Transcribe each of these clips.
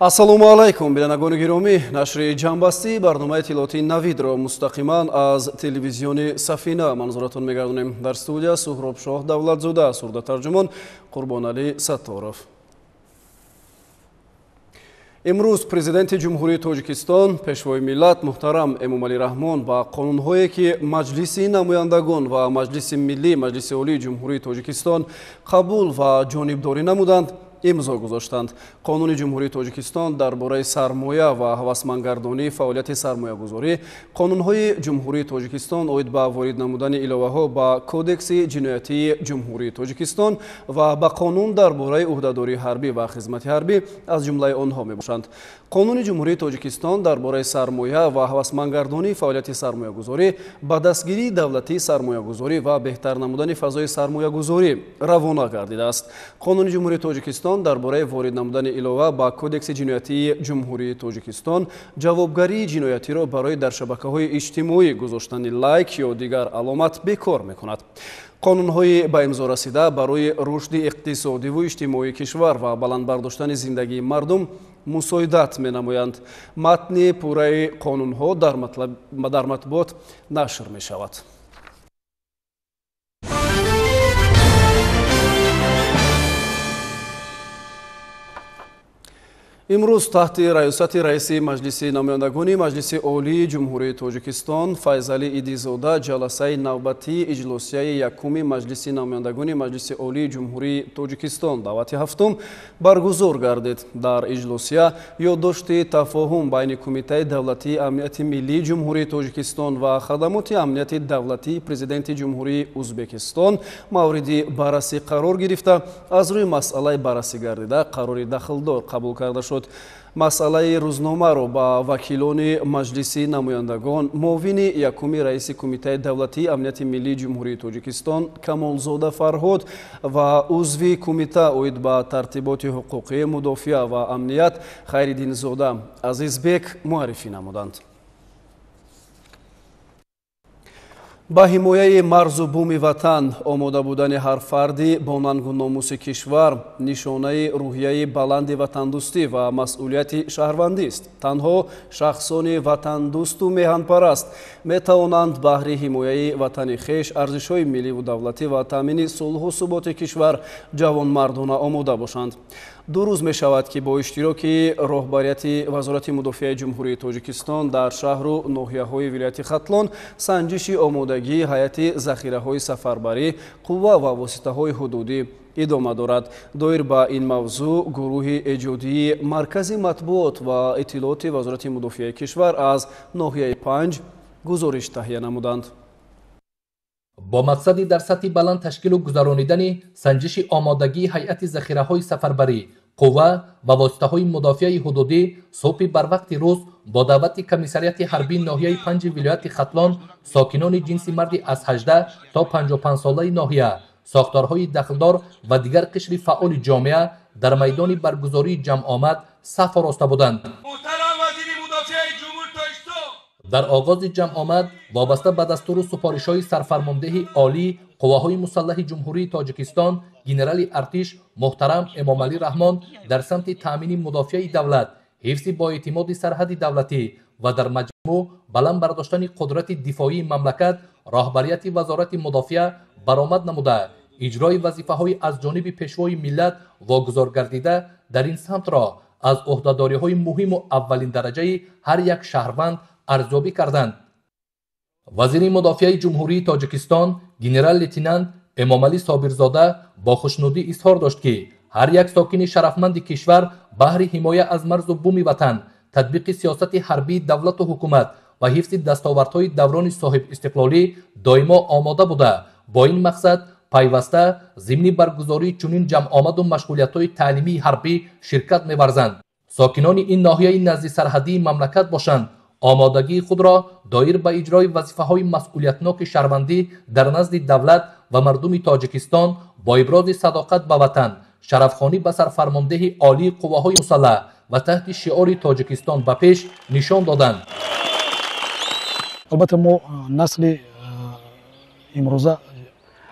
Ассалому алайкум, бинандагони гиромӣ. Нашри ҷамъбастии барномаи иттилоотии Навидро мустақиман аз телевизиони Сафина манзуратон мегардонем. Дар студия Суҳробшоҳ Давлатзода, сурдатарҷумон Қурбоналӣ Сатторов. Имрӯз Президенти Ҷумҳурии Тоҷикистон, Пешвои миллат муҳтарам Эмомалӣ Раҳмон ба қонунҳое, ки Маҷлиси намояндагон ва Маҷлиси миллӣ, Маҷлиси Олии Ҷумҳурии Тоҷикистон қабул ва ҷонибдорӣ намуданд, имзо гузоштанд. Қонуни Ҷумҳурии Тоҷикистон дар бораи сармоя ва ҳавасмандгардонии фаъолияти сармоягузорӣ, қонунҳои Ҷумҳурии Тоҷикистон оид ба ворид намудани иловаҳо ба Кодекси ҷиноятии Ҷумҳурии Тоҷикистон ва ба қонун дар бораи ӯҳдадории ҳарбӣ ва хизмати ҳарбӣ аз ҷумлаи онҳо мебошанд. Қонуни Ҷумҳурии Тоҷикистон дар бораи сармоя ва ҳавасмандгардонии фаъолияти сармоягузорӣ ба дастгирии давлатии сармоягузорӣ ва беҳтар намудани фазои сармоягузорӣ равона гардидааст. Қонуни Ҷумҳурии Тоҷикистон дар бораи ворид намудани илова ба Кодекси ҷиноятии Ҷумҳурии Тоҷикистон ҷавобгарии ҷиноятиро барои дар шабакаҳои иҷтимоӣ гузоштани лайк ё дигар аломат бекор мекунад. Қонунҳои ба имзо расида барои рушди иқтисодиву иҷтимоии кишвар ва баланд бардоштани зиндагии мардум мусоидат менамоянд. Матни пурраи қонунҳо дар матбуот нашр мешавад. Имрӯз таҳти раёсати раиси Маҷлиси намояндагони Маҷлиси Олии Ҷумҳурии Тоҷикистон Файзалӣ Идизода ҷаласаи навбатии иҷлосияи якуми Маҷлиси намояндагони Маҷлиси Олии Ҷумҳурии Тоҷикистон даъвати ҳафтум баргузор гардид. Дар иҷлосия ёддошти тафоҳум байни Кумитаи давлатии амнияти миллии Ҷумҳурии Тоҷикистон ва Хадамоти амнияти давлатии Президенти Ҷумҳурии Ӯзбекистон мавриди баррасӣ қарор гирифта, аз рӯи масъалаи баррасӣ гардида қарори дахлдор қабул карда шуд. Масъалаи рӯзномаро ба вакилони Маҷлиси намояндагон муовини якуми раиси Кумитаи давлатии амнияти миллии Ҷумҳурии Тоҷикистон Камолзода Фарҳод ва узви кумита оид ба тартиботи ҳуқуқӣ, мудофиа ва амният Хайриддинзода Азизбек муаррифӣ намуданд. Ба ҳимояи марзу буми ватан омода будани ҳар фарди бо нангу номуси кишвар нишонаи рӯҳияи баланди ватандӯстӣ ва масъулияти шаҳрвандист. Танҳо шахсони ватандӯсту меҳанпараст метавонанд баҳри ҳимояи ватани хеш, арзишҳои милливу давлатӣ ва таъмини сулҳу суботи кишвар ҷавонмардона омода бошанд. Ду рӯз мешавад, ки бо иштироки роҳбарияти Вазорати мудофиаи Ҷумҳурии Тоҷикистон дар шаҳру ноҳияҳои вилояти Хатлон санҷиши омодагии ҳайати захираҳои сафарбарӣ, қувва ва воситаҳои ҳудудӣ идома дорад. Доир ба ин мавзӯъ гурӯҳи эҷодии Маркази матбуот ва иттилооти Вазорати мудофиаи кишвар аз ноҳияи Панҷ гузориш таҳия намуданд. Бо мақсади дар сатҳи баланд ташкилу гузаронидани санҷиши омодагии ҳайати захираҳои сафарбарӣ, қувва ва воситаҳои мудофиаи ҳудудӣ субҳи барвақти рӯз бо даъвати комиссариати ҳарбии ноҳияи Панҷи вилояти Хатлон сокинони ҷинси марди аз 18 то 55 солаи ноҳия, сохторҳои дахлдор ва дигар қишри фаъоли ҷомеа дар майдони баргузории ҷамъомад саф ороста буданд. Дар оғози ҷамъомад вобаста ба дастуру супоришҳои сарфармондеҳи олии қувваҳои мусаллаҳи Ҷумҳурии Тоҷикистон генерали артиш муҳтарам Эмомалӣ Раҳмон дар самти таъмини мудофиаи давлат, ҳифзи боэътимоди сарҳади давлатӣ ва дар маҷмӯъ баланд бардоштани қудрати дифоии мамлакат роҳбарияти Вазорати мудофиа баромад намуда, иҷрои вазифаҳои аз ҷониби Пешвои миллат вогузор гардида дар ин самтро аз ӯҳдадориҳои муҳиму аввалиндараҷаи ҳар як шаҳрванд арзёбӣ карданд. Вазири мудофиаи Ҷумҳурии Тоҷикистон генерал-лейтенант Эмомалӣ Собирзода бо хушнудӣ изҳор дошт, ки ҳар як сокини шарафманди кишвар баҳри ҳимоя аз марзу буми ватан, татбиқи сиёсати ҳарбии давлату ҳукумат ва ҳифзи дастовардҳои даврони соҳибистиқлолӣ доимо омода буда, бо ин мақсад пайваста зимни баргузории чунин ҷамъомаду машғулиятҳои таълимии ҳарбӣ ширкат меварзанд. Сокинони ин ноҳияи назди сарҳадии мамлакат бошанд, омодагии худро доир ба иҷрои вазифаҳои масъулиятноки шаҳрвандӣ дар назди давлат ва мардуми Тоҷикистон бо ибрози садоқат ба ватан, шарафхонӣ ба сарфармондеҳи олии қувваҳои мусаллаҳ ва таҳти шиори Тоҷикистон ба пеш нишон доданд. Албатта мо насли имрӯза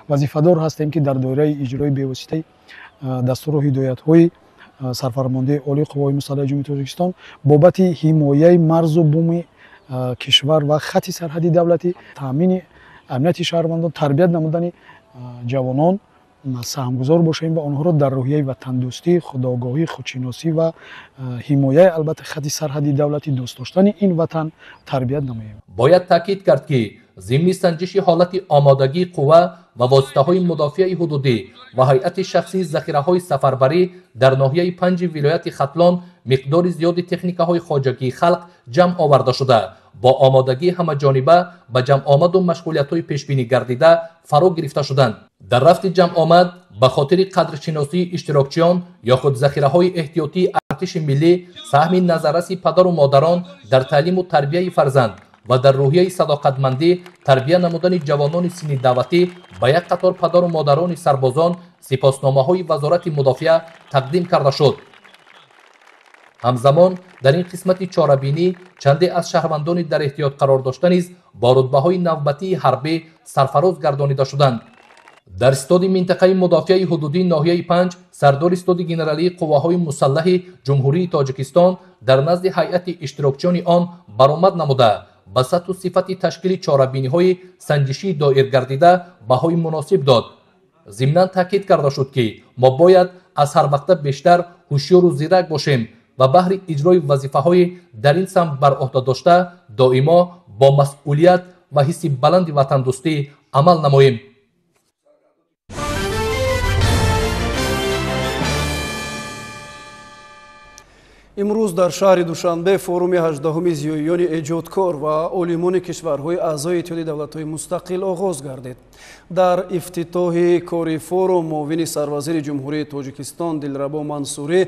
вазифадор ҳастем, ки дар доираи иҷрои бевоситаи дастуру ҳидоятҳои Сарфармондеҳи Олии Қувваҳои Мусаллаҳи Ҷумҳурии Тоҷикистон бобати ҳимояи марзу буми кишвар ва хати сарҳади давлатӣ, таъмини амнияти шаҳрвандон, тарбият намудани ҷавонон саҳмгузор бошем ва онҳоро дар рӯҳияи ватандӯстӣ, худогоҳӣ, худшиносӣ ва ҳимояи албатта хати сарҳади давлатӣ, дӯст доштани ин ватан тарбият намоем. Бояд таъкид кард, ки зимни санҷиши ҳолати омодагии қувва ва воситаҳои мудофиаи ҳудудӣ ва ҳайати шахсии захираҳои сафарбарӣ дар ноҳияи панҷи вилояти Хатлон миқдори зиёди техникаҳои хоҷагии халқ ҷамъ оварда шуда, бо омодагии ҳамаҷониба ба ҷамъомаду машғулиятҳои пешбинӣ гардида фаро гирифта шуданд. Дар рафти ҷамъомад ба хотири қадршиносии иштирокчиён ё худ захираҳои эҳтиётии артиши миллӣ саҳми назарраси падару модарон дар таълиму тарбияи фарзанд ва дар рӯҳияи садоқатмандӣ тарбия намудани ҷавонони синни даъватӣ ба як қатор падару модарони сарбозон сипосномаҳои Вазорати мудофиа тақдим карда шуд. Ҳамзамон дар ин қисмати чорабинӣ чанде аз шаҳрвандони дар эҳтиёт қарор дошта низ бо рутбаҳои навбатии ҳарбӣ сарфароз гардонида шуданд. Дар стоди минтақаи мудофиаи ҳудудии ноҳияи панҷ сардори стоди генералии қувваҳои мусаллаҳи Ҷумҳурии Тоҷикистон дар назди ҳайати иштирокчиёни он баромад намуда, ба сатҳу сифати ташкили чорабиниҳои санҷишии доир гардида баҳои муносиб дод. Зимнан таъкид карда шуд, ки мо бояд аз ҳар вақта бештар ҳушёру зирак бошем ва баҳри иҷрои вазифаҳои дар ин самт бар ӯҳда дошта доимо бо масъулият ва ҳисси баланди ватандӯстӣ амал намоем. Имрӯз дар шаҳри Душанбе форуми 18-уми зиёиёни эҷодкор ва олимони кишварҳои аъзои Иттиҳоди давлатҳои мустақил оғоз гардид. Дар ифтитоҳи кори форум муовини сарвазири Ҷумҳурии Тоҷикистон Дилрабо Мансурӣ,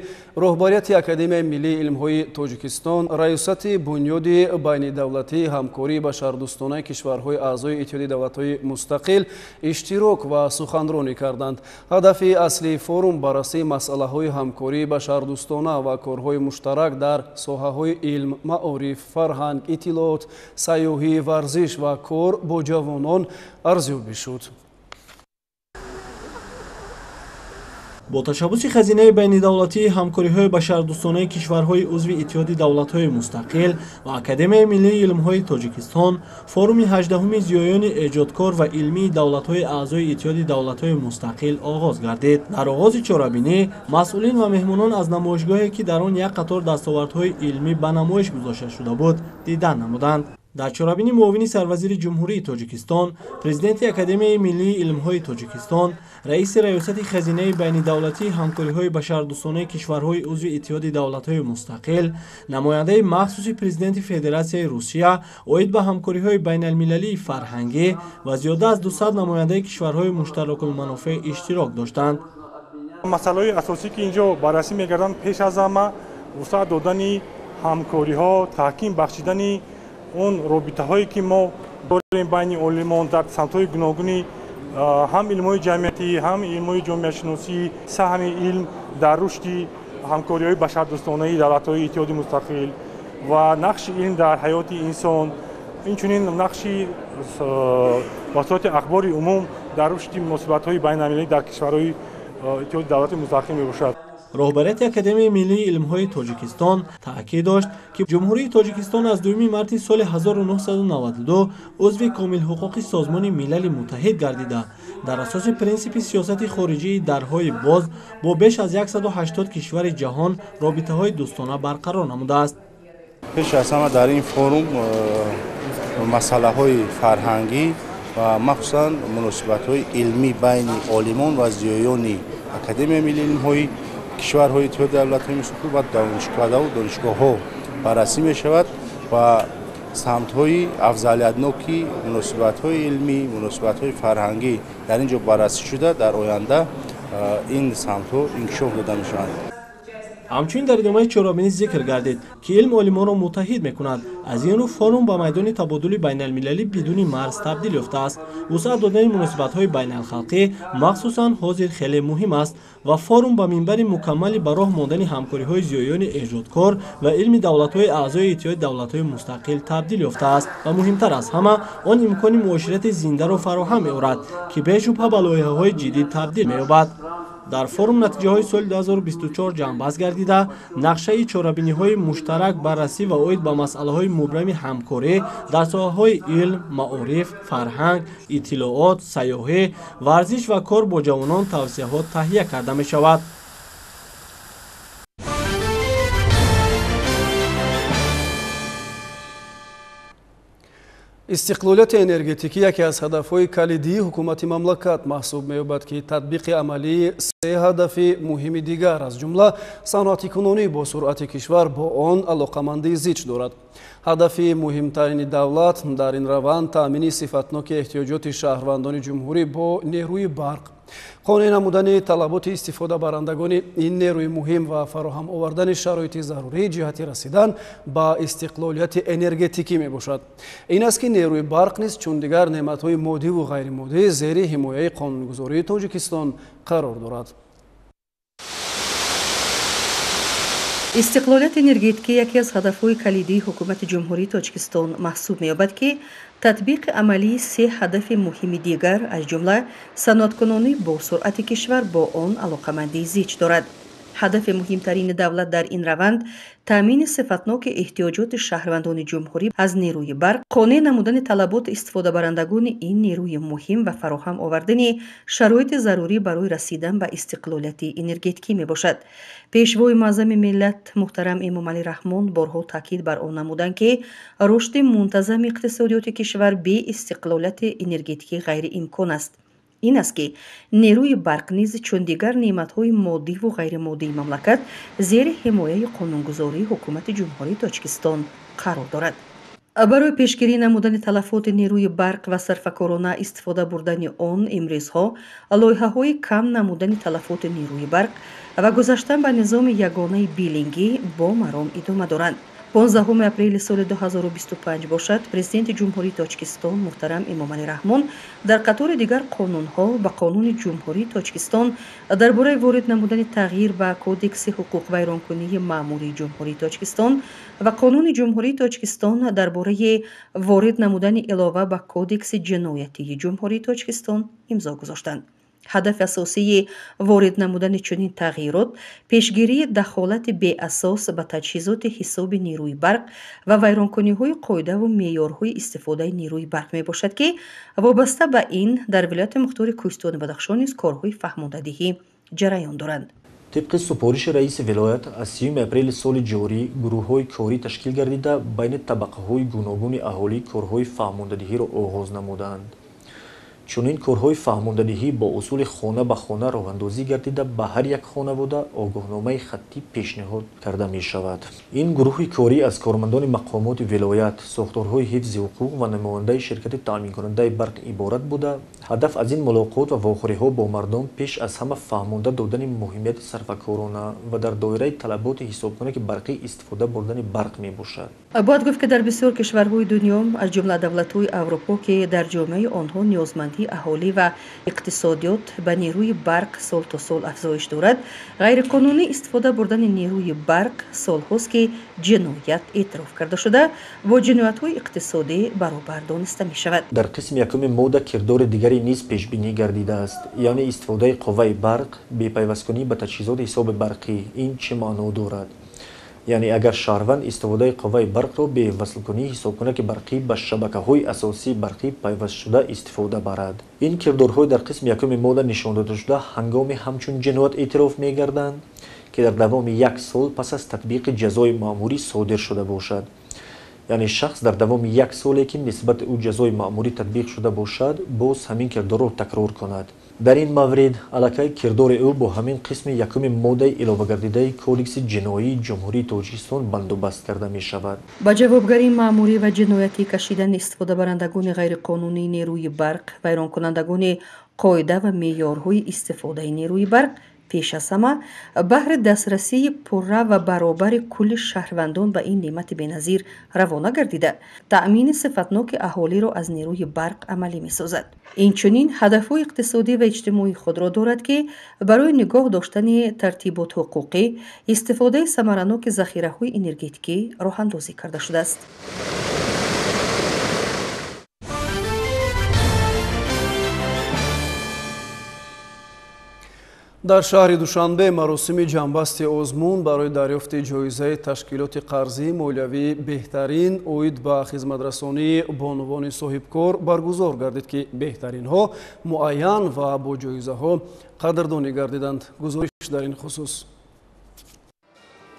роҳбарияти Академияи миллии илмҳои Тоҷикистон, раёсати Бунёди байнидавлатии ҳамкории башардӯстонаи кишварҳои аъзои Иттиҳоди давлатҳои мустақил иштирок ва суханронӣ карданд. Ҳадафи аслии форум баррасии масъалаҳои ҳамкории башардӯстона ва корҳои муштарак дар соҳаҳои илм, маориф, фарҳанг, иттилоот, сайёҳӣ, варзиш ва кор бо ҷавонон арзёбӣ шуд. Бо ташаббуси хазинаи байнидавлатии ҳамкориҳои башардӯстонаи кишварҳои узви Иттиҳоди давлатҳои мустақил ва Академияи миллии илмҳои Тоҷикистон форуми 18-уми зиёиёни эҷодкор ва илмии давлатҳои аъзои Иттиҳоди давлатҳои мустақил оғоз гардид. Дар оғози чорабинӣ масъулин ва меҳмонон аз намоишгоҳе, ки дар он як қатор дастовардҳои илмӣ ба намоиш гузошта шуда буд, дидан намуданд. Дар чорабинӣ муовини сарвазири Ҷумҳурии Тоҷикистон, президенти Академияи миллии илмҳои Тоҷикистон, раиси раёсати хазинаи байнидавлатии ҳамкориҳои башардӯстонаи кишварҳои узви Иттиҳоди давлатҳои мустақил, намояндаи махсуси президенти Федератсияи Русия оид ба ҳамкориҳои байналмилалии фарҳангӣ ва зиёда аз 200 намояндаи кишварҳои муштаракулманофеъ иштирок доштанд. Масъалаҳои асосӣ, ки инҷо баррасӣ мегарданд, пеш аз ҳама вусъат додани ҳамкориҳо, таҳким бахшидани он робитаҳое, ки мо дорем байни олимон дар самтҳои гуногуни ҳам илмҳои ҷамъиятӣ, ҳам илмҳои ҷомеашиносӣ, саҳми илм дар рушди ҳамкориҳои башардӯстонаи давлатҳои Иттиҳоди мустақил ва нақши илм дар ҳаёти инсон, инчунин нақши васоити ахбори умум дар рушди муносибатҳои байналмилалӣ дар кишварҳои Иттиҳоди давлати мустақил мебошад. Роҳбарияти Академияи миллии илмҳои Тоҷикистон таъкид дошт, ки Ҷумҳурии Тоҷикистон аз 2 марти соли 1992 узви комилҳуқуқи Созмони Милали Муттаҳид гардида, дар асоси принсипи сиёсати хориҷии дарҳои боз бо беш аз 180 кишвари ҷаҳон робитаҳои дӯстона барқарор намудааст. Пеш аз ҳама дар ин форум масъалаҳои фарҳангӣ ва махсусан муносибатҳои илмӣ байни олимон ва зиёиёни Академияи миллии илмҳои кишварҳои Иттиҳоди давлатҳои мустақил ва донишкадаву донишгоҳҳо баррасӣ мешавад ва самтҳои афзалиятноки муносибатҳои илмӣ, муносибатҳои фарҳангӣ дар ин ҷо баррасӣ шуда, дар оянда ин самтҳо инкишоф дода мешаванд. Ҳамчунин дар идомаи чорабинӣ зикр гардид, ки илм олимонро муттаҳид мекунад. Аз ин рӯ форум ба майдони табодули байналмилалӣ бидуни марз табдил ёфтааст. Вусъат додани муносибатҳои байналхалқӣ махсусан ҳозир хеле муҳим аст ва форум ба минбари мукаммали ба роҳ мондани ҳамкориҳои зиёиёни эҷодкор ва илми давлатҳои аъзои Иттиҳоди давлатҳои мустақил табдил ёфтааст ва муҳимтар аз ҳама он имкони муоширати зиндаро фароҳам меорад, ки бешубҳа ба лоиҳаҳои ҷиддӣ табдил меёбад. Дар форум натиҷаҳои соли 2024 ҷамъбаст гардида, нақшаи чорабиниҳои муштарак баррасӣ ва оид ба масъалаҳои мубрами ҳамкорӣ дар соҳаҳои илм, маориф, фарҳанг, иттилоот, сайёҳӣ, варзиш ва кор бо ҷавонон тавсияҳо таҳия карда мешавад. Истиқлолияти энергетикӣ яке аз ҳадафҳои калидии ҳукумати мамлакат маҳсуб меёбад, ки татбиқи амалии се ҳадафи муҳими дигар, аз ҷумла саноатикунонӣ бо суръати кишвар бо он алоқамандии зич дорад. Ҳадафи муҳимтарини давлат дар ин раванд таъмини сифатноки эҳтиёҷоти шаҳрвандони ҷумҳурӣ бо нерӯи барқ, қонеъ намудани талаботи истифодабарандагони ин нерӯи муҳим ва фароҳам овардани шароити зарурӣ ҷиҳати расидан ба истиқлолияти энергетикӣ мебошад. Ин аст, ки нерӯи барқ низ чун дигар неъматҳои моддиву ғайримоддӣ зери ҳимояи қонунгузории Тоҷикистон қарор дорад. Истиқлолияти энергетикӣ яке аз ҳадафҳои калидии ҳукумати Ҷумҳурии Тоҷикистон маҳсуб меёбад, ки татбиқи амалии се ҳадафи муҳими дигар, аз ҷумла саноаткунонӣ бо суръати кишвар бо он алоқамандии зич дорад. Ҳадафи муҳимтарини давлат дар ин раванд таъмини сифатноки эҳтиёҷоти шаҳрвандони ҷумҳурӣ аз нерӯи барқ, қонеъ намудани талаботи истифодабарандагони ин нерӯи муҳим ва фароҳам овардани шароити зарурӣ барои расидан ба истиқлолияти энергетикӣ мебошад. Пешвои муаззами миллат муҳтарам Эмомалӣ Раҳмон борҳо таъкид бар он намуданд, ки рушди мунтазами иқтисодиёти кишвар бе истиқлолияти энергетикӣ ғайриимкон аст. Ин аст, ки нерӯи барқ низ чун дигар неъматҳои моддиву ғайримоддии мамлакат зери ҳимояи қонунгузории ҳукумати Ҷумҳурии Тоҷикистон қарор дорад. Барои пешгирӣ намудани талафоти нерӯи барқ ва сарфакорона истифода бурдани он имрӯзҳо лоиҳаҳои кам намудани талафоти нерӯи барқ ва гузаштан ба низоми ягонаи биллингӣ бо маром идома доранд. 15 апрели соли 2025 бошад, Президенти Ҷумҳурии Тоҷикистон муҳтарам Эмомалӣ Раҳмон дар қатори дигар қонунҳо ба Қонуни Ҷумҳурии Тоҷикистон дар бораи ворид намудани тағйир ба Кодекси ҳуқуқвайронкунии маъмурии Ҷумҳурии Тоҷикистон ва Қонуни Ҷумҳурии Тоҷикистон дар бораи ворид намудани илова ба Кодекси ҷиноятии Ҷумҳурии Тоҷикистон имзо гузоштанд. Ҳадафи асосии ворид намудани чунин тағйирот пешгирии дахолати беасос ба таҷҳизоти ҳисоби нерӯи барқ ва вайронкуниҳои қоидаву меъёрҳои истифодаи нерӯи барқ мебошад, ки вобаста ба ин дар вилояти мухтори Кӯҳистони Бадахшон низ корҳои фаҳмондадиҳӣ ҷараён доранд. Тибқи супориши раиси вилоят аз 3 апрели соли ҷорӣ гурӯҳҳои корӣ ташкил гардида байни табақаҳои гуногуни аҳолӣ корҳои фаҳмондадиҳиро оғоз намуданд. Чунин корҳои фаҳмондадиҳӣ бо усули хона ба хона роҳандозӣ гардида ба ҳар як хонавода огоҳномаи хаттӣ пешниҳод карда мешавад. Ин гурӯҳи корӣ аз кормандони мақомоти вилоят, сохторҳои ҳифзи ҳуқуқ ва намояндаи ширкати таъминкунандаи барқ иборат буда, ҳадаф аз ин мулоқот ва вохӯриҳо бо мардум пеш аз ҳама фаҳмонда додани муҳимияти сарфакорона ва дар доираи талаботи ҳисобкунаки барқӣ истифода бурдани барқ мебошад. Бояд гуфт, ки дар бисёр кишварҳои дунё, аз ҷумла давлатҳои Аврупо, ки дар ҷомеаи онҳо ниёзмандии аҳолӣ ва иқтисодиёт ба нерӯи барқ сол то сол афзоиш дорад, ғайриқонунӣ истифода бурдани нерӯи барқ солҳост, ки ҷиноят эътироф карда шуда, бо ҷиноятҳои иқтисодӣ баробар дониста мешавад. Дар қисми якуми модда кирдори дигаре низ пешбинӣ гардидааст, яъне истифодаи қувваи барқ бепайвасткунӣ ба таҷҳизоти ҳисоби барқӣ. Ин чӣ маъно дорад? Яъне агар шаҳрванд истифодаи қувваи барқро бе васлкунии ҳисобкунаки барқӣ ба шабакаҳои асосии барқӣ пайвастшуда истифода барад. Ин кирдорҳои дар қисми якуми модда нишон додашуда ҳангоми ҳамчун ҷиноят эътироф мегарданд, ки дар давоми як сол пас аз татбиқи ҷазои маъмурӣ содир шуда бошад. Яъне шахс дар давоми як соле, ки нисбати ӯ ҷазои маъмурӣ татбиқ шуда бошад, боз ҳамин кирдорро такрор кунад. Дар ин маврид аллакай кирдори ӯ бо ҳамин қисми якуми моддаи иловагардидаи Кодекси ҷиноии Ҷумҳурии Тоҷикистон бандубаст карда мешавад. Ба ҷавобгарии маъмурӣ ва ҷиноятӣ кашидани истифодабарандагони ғайриқонунии нерӯи барқ, вайронкунандагони қоида ва меъёрҳои истифодаи нерӯи барқ пеш аз ҳама баҳри дастрасии пурра ва баробари кулли шаҳрвандон ба ин неъмати беназир равона гардида, таъмини сифатноки аҳолиро аз нерӯи барқ амалӣ месозад. Инчунин ҳадафҳои иқтисодӣ ва иҷтимоии худро дорад, ки барои нигоҳ доштани тартиботи ҳуқуқӣ, истифодаи самараноки захираҳои энергетикӣ роҳандозӣ карда шудааст. Дар шаҳри Душанбе маросими ҷамъбасти озмун барои дарёфти ҷоизаи ташкилоти қарзии молиявии беҳтарин оид ба хизматрасонии бонувони соҳибкор баргузор гардид, ки беҳтаринҳо муайян ва бо ҷоизаҳо қадрдонӣ гардиданд. Гузориш дар ин хусус.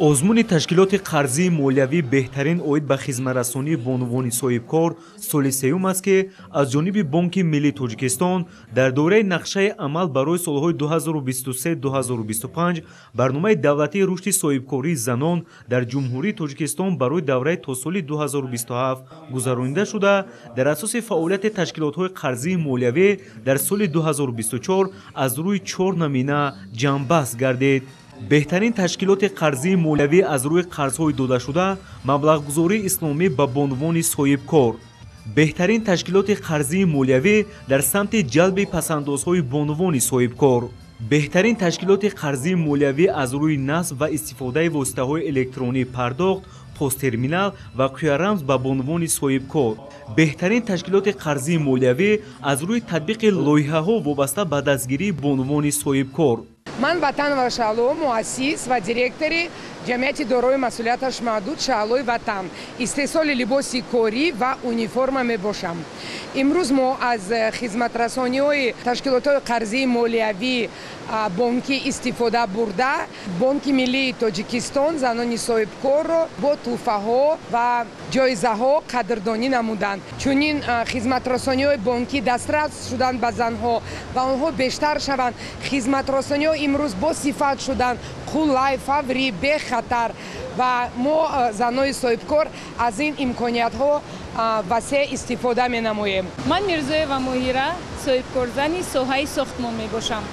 Озмуни ташкилоти қарзии молиявӣ беҳтарин оид ба хизматрасонии бонувони соҳибкор соли сеюм аст, ки аз ҷониби Бонки Миллии Тоҷикистон дар доираи нақшаи амал барои солҳои 2023-2025 барномаи давлатии рушди соҳибкории занон дар Ҷумҳурии Тоҷикистон барои давраи то соли 2027 гузаронида шуда, дар асоси фаъолияти ташкилотҳои қарзии молиявӣ дар соли 2024 аз рӯи 4 намина ҷамъбаст гардид. Беҳтарин ташкилоти қарзии молиявӣ аз рӯи қарзҳои додашуда, маблағгузории исломӣ ба бонувони соҳибкор. Беҳтарин ташкилоти қарзии молиявӣ дар самти ҷалби пасандозҳои бонувони соҳибкор. Беҳтарин ташкилоти қарзии молиявӣ аз рӯи насб ва истифодаи воситаҳои электронии пардохт, посттерминал ва қӯярамз ба бонувони соҳибкор. Беҳтарин ташкилоти қарзии молиявӣ аз рӯи татбиқи лоиҳаҳо вобаста ба дастгирии бонувони соҳибкор. Ман Ватанова Шаъло, муассис ва директори ҷамъияти дорои масъулияташ маҳдуд Шаълои Ватан, истеҳсоли либоси корӣ ва униформа мебошам. Имрӯз мо аз хизматрасониҳои ташкилотҳои қарзии молиявӣ бонкӣ истифода бурда, Бонки Миллии Тоҷикистон занони соҳибкорро бо тӯҳфаҳо ва ҷоизаҳо қадрдонӣ намуданд. Чунин хизматрасониҳои бонкӣ дастрас шуданд ба занҳо ва онҳо бештар шаванд. Хизматрасониҳо имрӯз бо сифат шуданд, қулай, фаврӣ, бехатар, ва мо занои соҳибкор аз ин имкониятҳо васеъ истифода менамоем. Ман Мирзоева Моҳира, соҳибкорзани соҳаи сохтмон мебошам.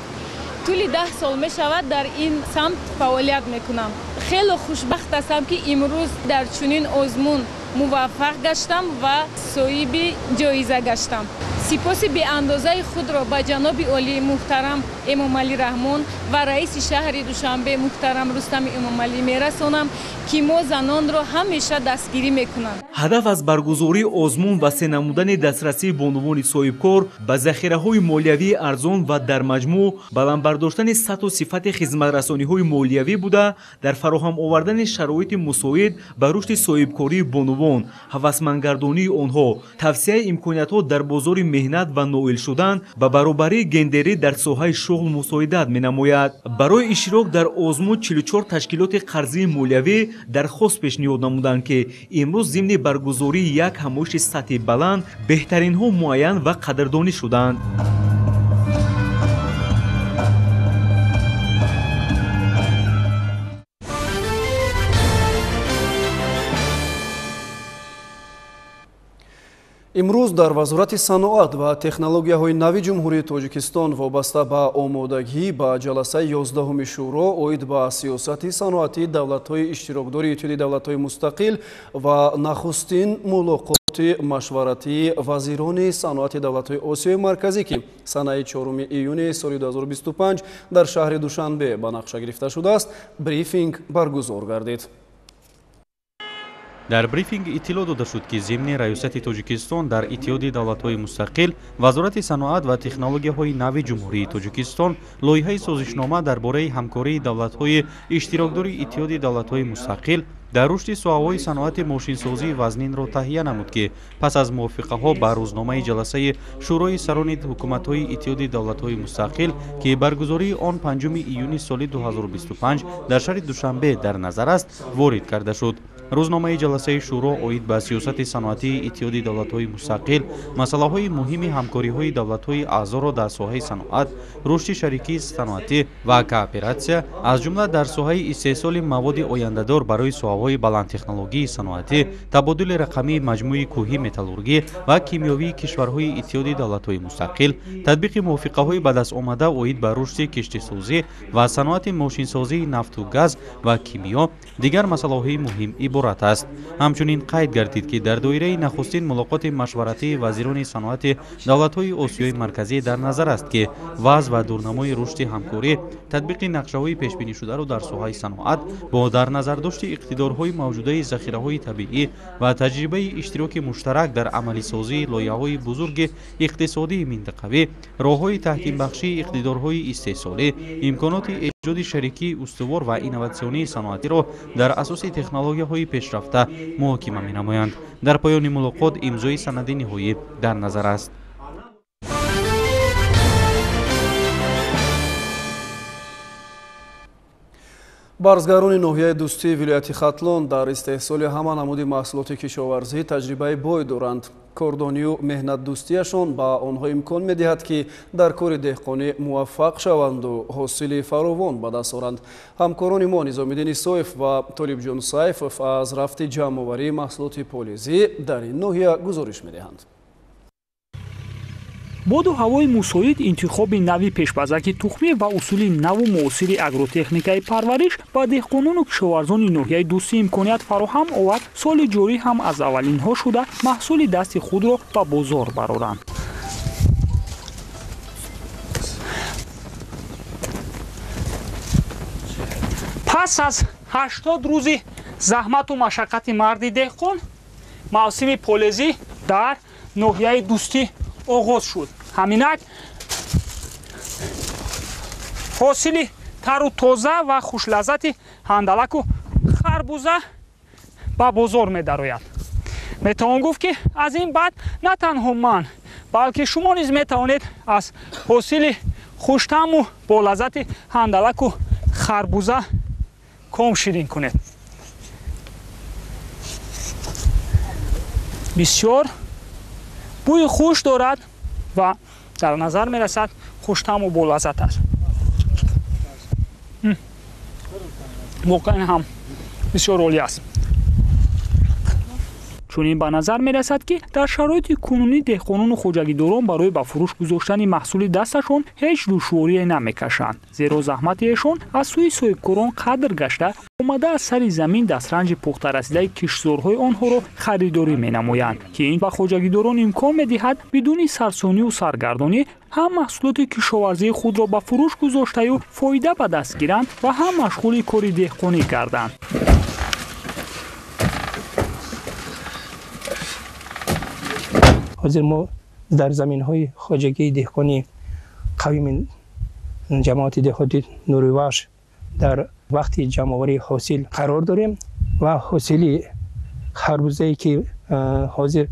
Тӯли 10 сол мешавад дар ин самт фаъолият мекунам. Хеле хушбахт ҳастам, ки имрӯз дар чунин озмун муваффақ гаштам ва соҳиби ҷоиза гаштам. Сипоси беандозаи худро ба ҷаноби олии муҳтарам Эмомалӣ Раҳмон ва раиси шаҳри Душанбе муҳтарам Рустами Эмомалӣ мерасонам, ки мо занонро ҳамеша дастгирӣ мекунанд. Ҳадаф аз баргузории озмун васеъ намудани дастрасии бонувони соҳибкор ба захираҳои молиявии арзон ва дар маҷмӯъ баланд бардоштани сатҳу сифати хизматрасониҳои молиявӣ буда, дар фароҳам овардани шароити мусоид ба рушди соҳибкории бонувон, ҳавасмандгардонии онҳо, тавсияи имкониятҳо дар бозори меҳнат ва ноил шудан ба баробарии гендерӣ дар соҳаи шуғл мусоидат менамояд. Барои иштирок дар озмун 44 ташкилоти қарзии молиявӣ дархост пешниҳод намуданд, ки имрӯз зимни баргузории як ҳамоиши сатҳи баланд беҳтаринҳо муайян ва қадрдонӣ шуданд. Имрӯз дар Вазорати саноат ва технологияҳои нави Ҷумҳурии Тоҷикистон вобаста ба омодагӣ ба ҷаласаи 11-уми шӯро оид ба сиёсати саноатии давлатҳои иштирокдори Иттиҳоди давлатҳои мустақил ва нахустин мулоқоти машваратии вазирони саноати давлатҳои Осиёи Марказӣ, ки санаи 4 июни соли 2025 дар шаҳри Душанбе ба нақша гирифта шудааст, брифинг баргузор гардид. Дар брифинг иттилоъ дода шуд, ки зимни раёсати Тоҷикистон дар Иттиҳоди давлатҳои мустақил, Вазорати саноат ва технологияҳои нави Ҷумҳурии Тоҷикистон лоиҳаи созишнома дар бораи ҳамкории давлатҳои иштирокдори Иттиҳоди давлатҳои мустақил дар рушди соҳаҳои саноати мошинсозии вазнинро таҳия намуд, ки пас аз мувофиқаҳо ба рӯзномаи ҷаласаи Шӯрои сарони ҳукуматҳои Иттиҳоди давлатҳои мустақил, ки баргузории он 5 июни соли 2025 дар шаҳри Душанбе дар назар аст, ворид карда шуд. Рӯзномаи ҷаласаи шӯро оид ба сиёсати саноатии Иттиҳоди давлатҳои мустақил масъалаҳои муҳими ҳамкориҳои давлатҳои аъзоро дар соҳаи саноат, рушди шарикии саноатӣ ва кооператсия, аз ҷумла дар соҳаи истеҳсоли маводи ояндадор барои соҳаҳои баландтехнологии саноатӣ, табодули рақамии маҷмӯи кӯҳӣ металлургӣ ва кимиёвии кишварҳои Иттиҳоди давлатҳои мустақил, татбиқи мувофиқаҳои ба даст омада оид ба рушди киштисозӣ ва саноати мошинсозии нафту газ ва кимиё дигар масъалаҳои муҳим иборат аст. Ҳамчунин қайд гардид, ки дар доираи нахустин мулоқоти машваратии вазирони саноати давлатҳои Осиёи Марказӣ дар назар аст, ки вазъ ва дурнамои рушди ҳамкорӣ, татбиқи нақшаҳои пешбинишударо дар соҳаи саноат бо дар назардошти иқтидорҳои иқтидорҳои мавҷудаи захираҳои табиӣ ва таҷрибаи иштироки муштарак дар амалисозии лоиҳаҳои бузурги иқтисодии минтақавӣ, роҳҳои таҳкимбахшии иқтидорҳои истеҳсолӣ, имконоти эҷоди шарикии устувор ва инноватсионии саноатиро дар асоси технологияҳои пешрафта муҳокима менамоянд. Дар поёни мулоқот имзои санади ниҳоӣ дар назар аст. Барзгарони ноҳияи Дӯстии вилояти Хатлон дар истеҳсоли ҳама намуди маҳсулоти кишоварзӣ таҷрибаи бой доранд. Кордонию меҳнатдӯстияшон ба онҳо имкон медиҳад, ки дар кори деҳқонӣ муваффақ шаванду ҳосили фаровон ба даст оранд. Ҳамкорони мо Низомиддин Исоев ва Толибҷон Сайфов аз рафти ҷамъоварии маҳсулоти полизӣ дар ин ноҳия гузориш медиҳанд. Боду ҳавои мусоид, интихоби нави пешбазаки тухмӣ ва усули наву муосири агротехникаи парвариш ба деҳқонону кишоварзони ноҳияи Дӯстӣ имконият фароҳам овард, соли ҷорӣ ҳам аз аввалинҳо шуда маҳсули дасти худро ба бозор бароранд. Пас аз 80 рӯзи заҳмату машаққати марди деҳқон, мавсими полезӣ дар ноҳияи Дӯстӣ оғоз шуд. Ҳаминак ҳосили тару тоза ва хушлаззати ҳандалаку харбуза ба бозор медарояд. Метавон гуфт, ки аз ин баъд на танҳо ман, балки шумо низ метавонед аз ҳосили хуштаму болаззати ҳандалаку харбуза ком ширин кунед. Бисёр бӯи хуш дорад ва дар назар мерасад хуштаму болаззат аст. Воқеан ҳам бисёр олӣ аст. Чунин ба назар мерасад, ки дар шароити кунунӣ деҳқонону хоҷагидорон барои ба фурӯш гузоштани маҳсули дасташон ҳеҷ душворие намекашанд, зеро заҳмати эшон аз сӯи соҳибкорон қадр гашта, омада аз сари замин дастранҷи пухтарасидаи киштзорҳои онҳоро харидорӣ менамоянд, ки ин ба хоҷагидорон имкон медиҳад бидуни сарсонию саргардонӣ ҳам маҳсулоти кишоварзии худро ба фурӯш гузоштаю фоида ба даст гиранд ва ҳам машғули кори деҳқонӣ гарданд. Ҳозир мо дар заминҳои хоҷагии деҳқонии қавими ҷамоати деҳоти Нуривахш дар вақти ҷамъоварии ҳосил қарор дорем ва ҳосили харбузае ки ҳозир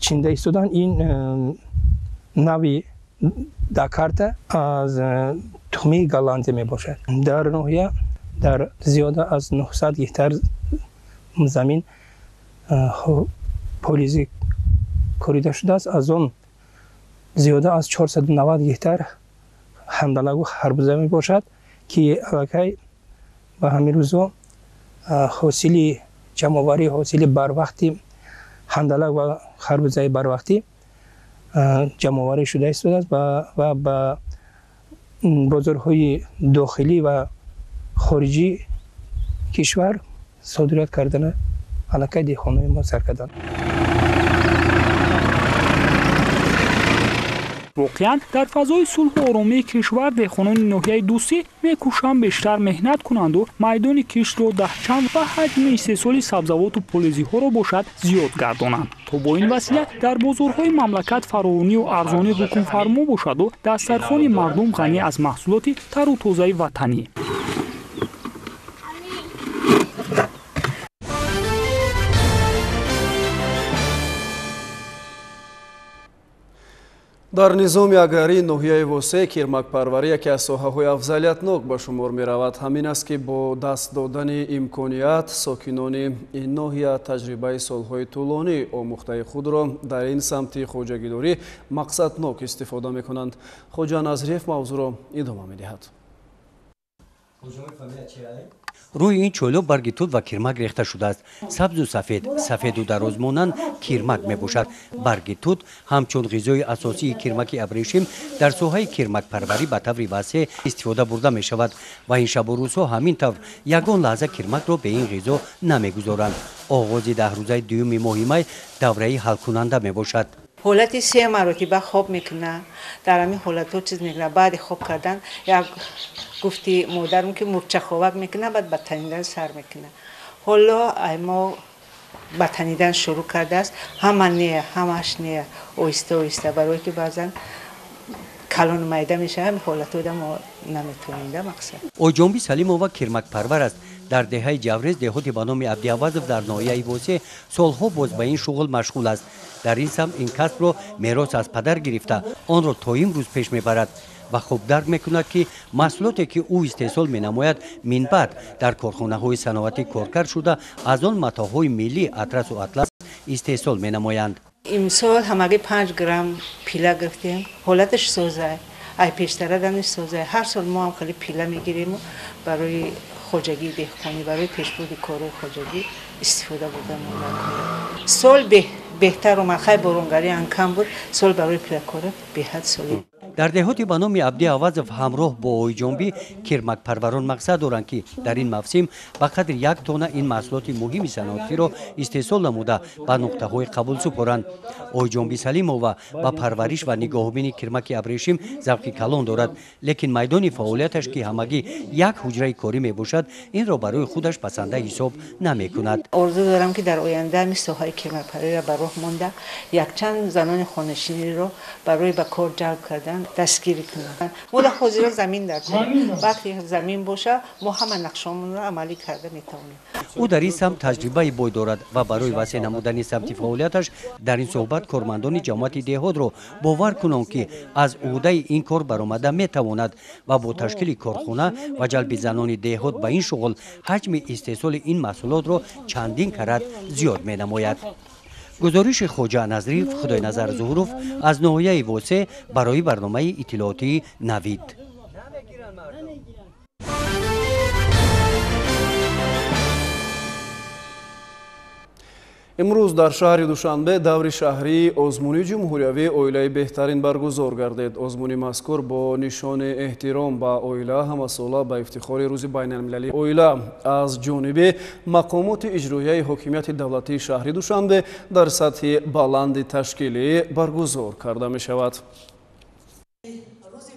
чинда истоданд, ин нави дакарта аз тухмии голландия мебошад. Дар ноҳия дар зиёда аз 900 гектар замин полизӣ корида шудааст. Аз он зиёда аз 490 гектар ҳандалагу харбуза мебошад, ки аллакай ба ҳамин рӯзо ҳосили ҷамъоварии ҳосили барвақти ҳандалаг ва харбузаи барвақтӣ ҷамъоварӣ шуда истодааст ва ба бозорҳои дохилӣ ва хориҷии кишвар содирот кардана аллакай деҳқонои мо сар карданд. Воқеан дар фазои сулҳу оромии кишвар деҳқонони ноҳияи Дӯстӣ мекӯшанд бештар меҳнат кунанду майдони киштро даҳчанд ва ҳаҷми истеҳсоли сабзавоту полезиҳоро бошад зиёд гардонанд, то бо ин васила дар бозорҳои мамлакат фаровонию арзонӣ ҳукмфармо бошаду дастархони мардум ғанӣ аз маҳсулоти тару тозаи ватанӣ. Дар низоми аграрии ноҳияи Восе кирмакпарварӣ яке аз соҳаҳои афзалиятнок ба шумор меравад. Ҳамин аст, ки бо даст додани имконият сокинони ин ноҳия таҷрибаи солҳои тӯлонӣ омӯхтаи худро дар ин самти хоҷагидорӣ мақсаднок истифода мекунанд. Хоҷа Назриев мавзӯъро идома медиҳад. Рӯи ин чойло барги тут ва кирмак рехта шудааст. Сабзу сафед, сафеду дарозмонанд кирмак мебошад. Барги тут ҳамчун ғизои асосии кирмаки абрешим дар соҳаи кирмакпарварӣ ба таври васеъ истифода бурда мешавад ва ин шабу рӯзҳо ҳамин тавр ягон лаҳза кирмакро бе ин ғизо намегузоранд. Оғози 10 рӯзаи дуюми моҳи май давраи ҳалкунанда мебошад. Ҳолати се маротиба хоб мекунад, дар ҳамин ҳолатҳо чиз мекунад. Баъди хоб кардан як гуфти модарам, ки мурчаховак мекунад, баъд ба танидан сар мекунад. Ҳоло ай мо ба танидан шурӯъ кардааст. Ҳама не, ҳамаш не, оҳиста оҳиста, барое ки баъзан калон майда мешавад, ҳамин ҳолатҳода мо наметавонем да мақсад. Ойҷонби Салимова кирмакпарвар аст. Дар деҳаи Ҷаврез, деҳоти ба номи Абдиавазов дар ноҳияи Восеъ солҳо боз ба ин шуғл машғул аст. Дар ин самт ин касбро мерос аз падар гирифта, онро то имрӯз пеш мебарад ва хуб дарк мекунад, ки маҳсулоте ки ӯ истеҳсол менамояд, минбаъд дар корхонаҳои саноатӣ коркард шуда, аз он матоъҳои миллӣ атрасу атлас истеҳсол менамоянд. Имсол ҳамагӣ 5 грамм пила гирифтем. Ҳолаташ соза, ай пештара даниш соза. Ҳар сол мо ҳам хеле пила мегирем барои хоҷагии деҳқонӣ, барои пешбурди корҳои хоҷагӣ истифода бурда мо. Сол беҳтар омад, хай боронгарӣ ҳам кам буд, сол барои пилакора беҳад соли. Дар деҳоти ба номи Абди Авазов ҳамроҳ бо Ойҷонбӣ кирмакпарварон мақсад доранд, ки дар ин мавсим ба қадри 1 тонна ин маҳсулоти муҳими саноатиро истеҳсол намуда ба нуқтаҳои қабул супоранд. Ойҷонбӣ Салимова ба парвариш ва нигоҳубини кирмаки абрешим завқи калон дорад, лекин майдони фаъолияташ, ки ҳамагӣ як ҳуҷраи корӣ мебошад, инро барои худаш пасанда ҳисоб намекунад. Орзу дорам, ки дар оянда ҳамин соҳаи кирмакпарвариро ба роҳ монда, якчанд занони хонашиниро барои ба кор ҷалб кардан дастгирӣ кунам. Мо дар ҳозира замин дар вақте замин боша, мо ҳама нақшаҳомонро амалӣ карда метавонем. Ӯ дар ин самт таҷрибаи бой дорад ва барои васеъ намудани самти фаъолияташ дар ин суҳбат кормандони ҷамоати деҳотро бовар кунон, ки аз ӯҳдаи ин кор баромада метавонад ва бо ташкили корхона ва ҷалби занони деҳот ба ин шуғл ҳаҷми истеҳсоли ин маҳсулотро чандин карат зиёд менамояд. Гузориши Хоҷа Назриев, Худойназар Зуҳуров аз ноҳияи Восеъ барои барномаи иттилоотии Навид. Имрӯз дар шаҳри Душанбе даври шаҳрии озмуни ҷумҳуриявии оилаи беҳтарин баргузор гардид. Озмуни мазкур бо нишони эҳтиром ба оила ҳамасола ба ифтихори рӯзи байналмилалии оила аз ҷониби мақомоти иҷроияи ҳокимияти давлатии шаҳри Душанбе дар сатҳи баланди ташкилӣ баргузор карда мешавад.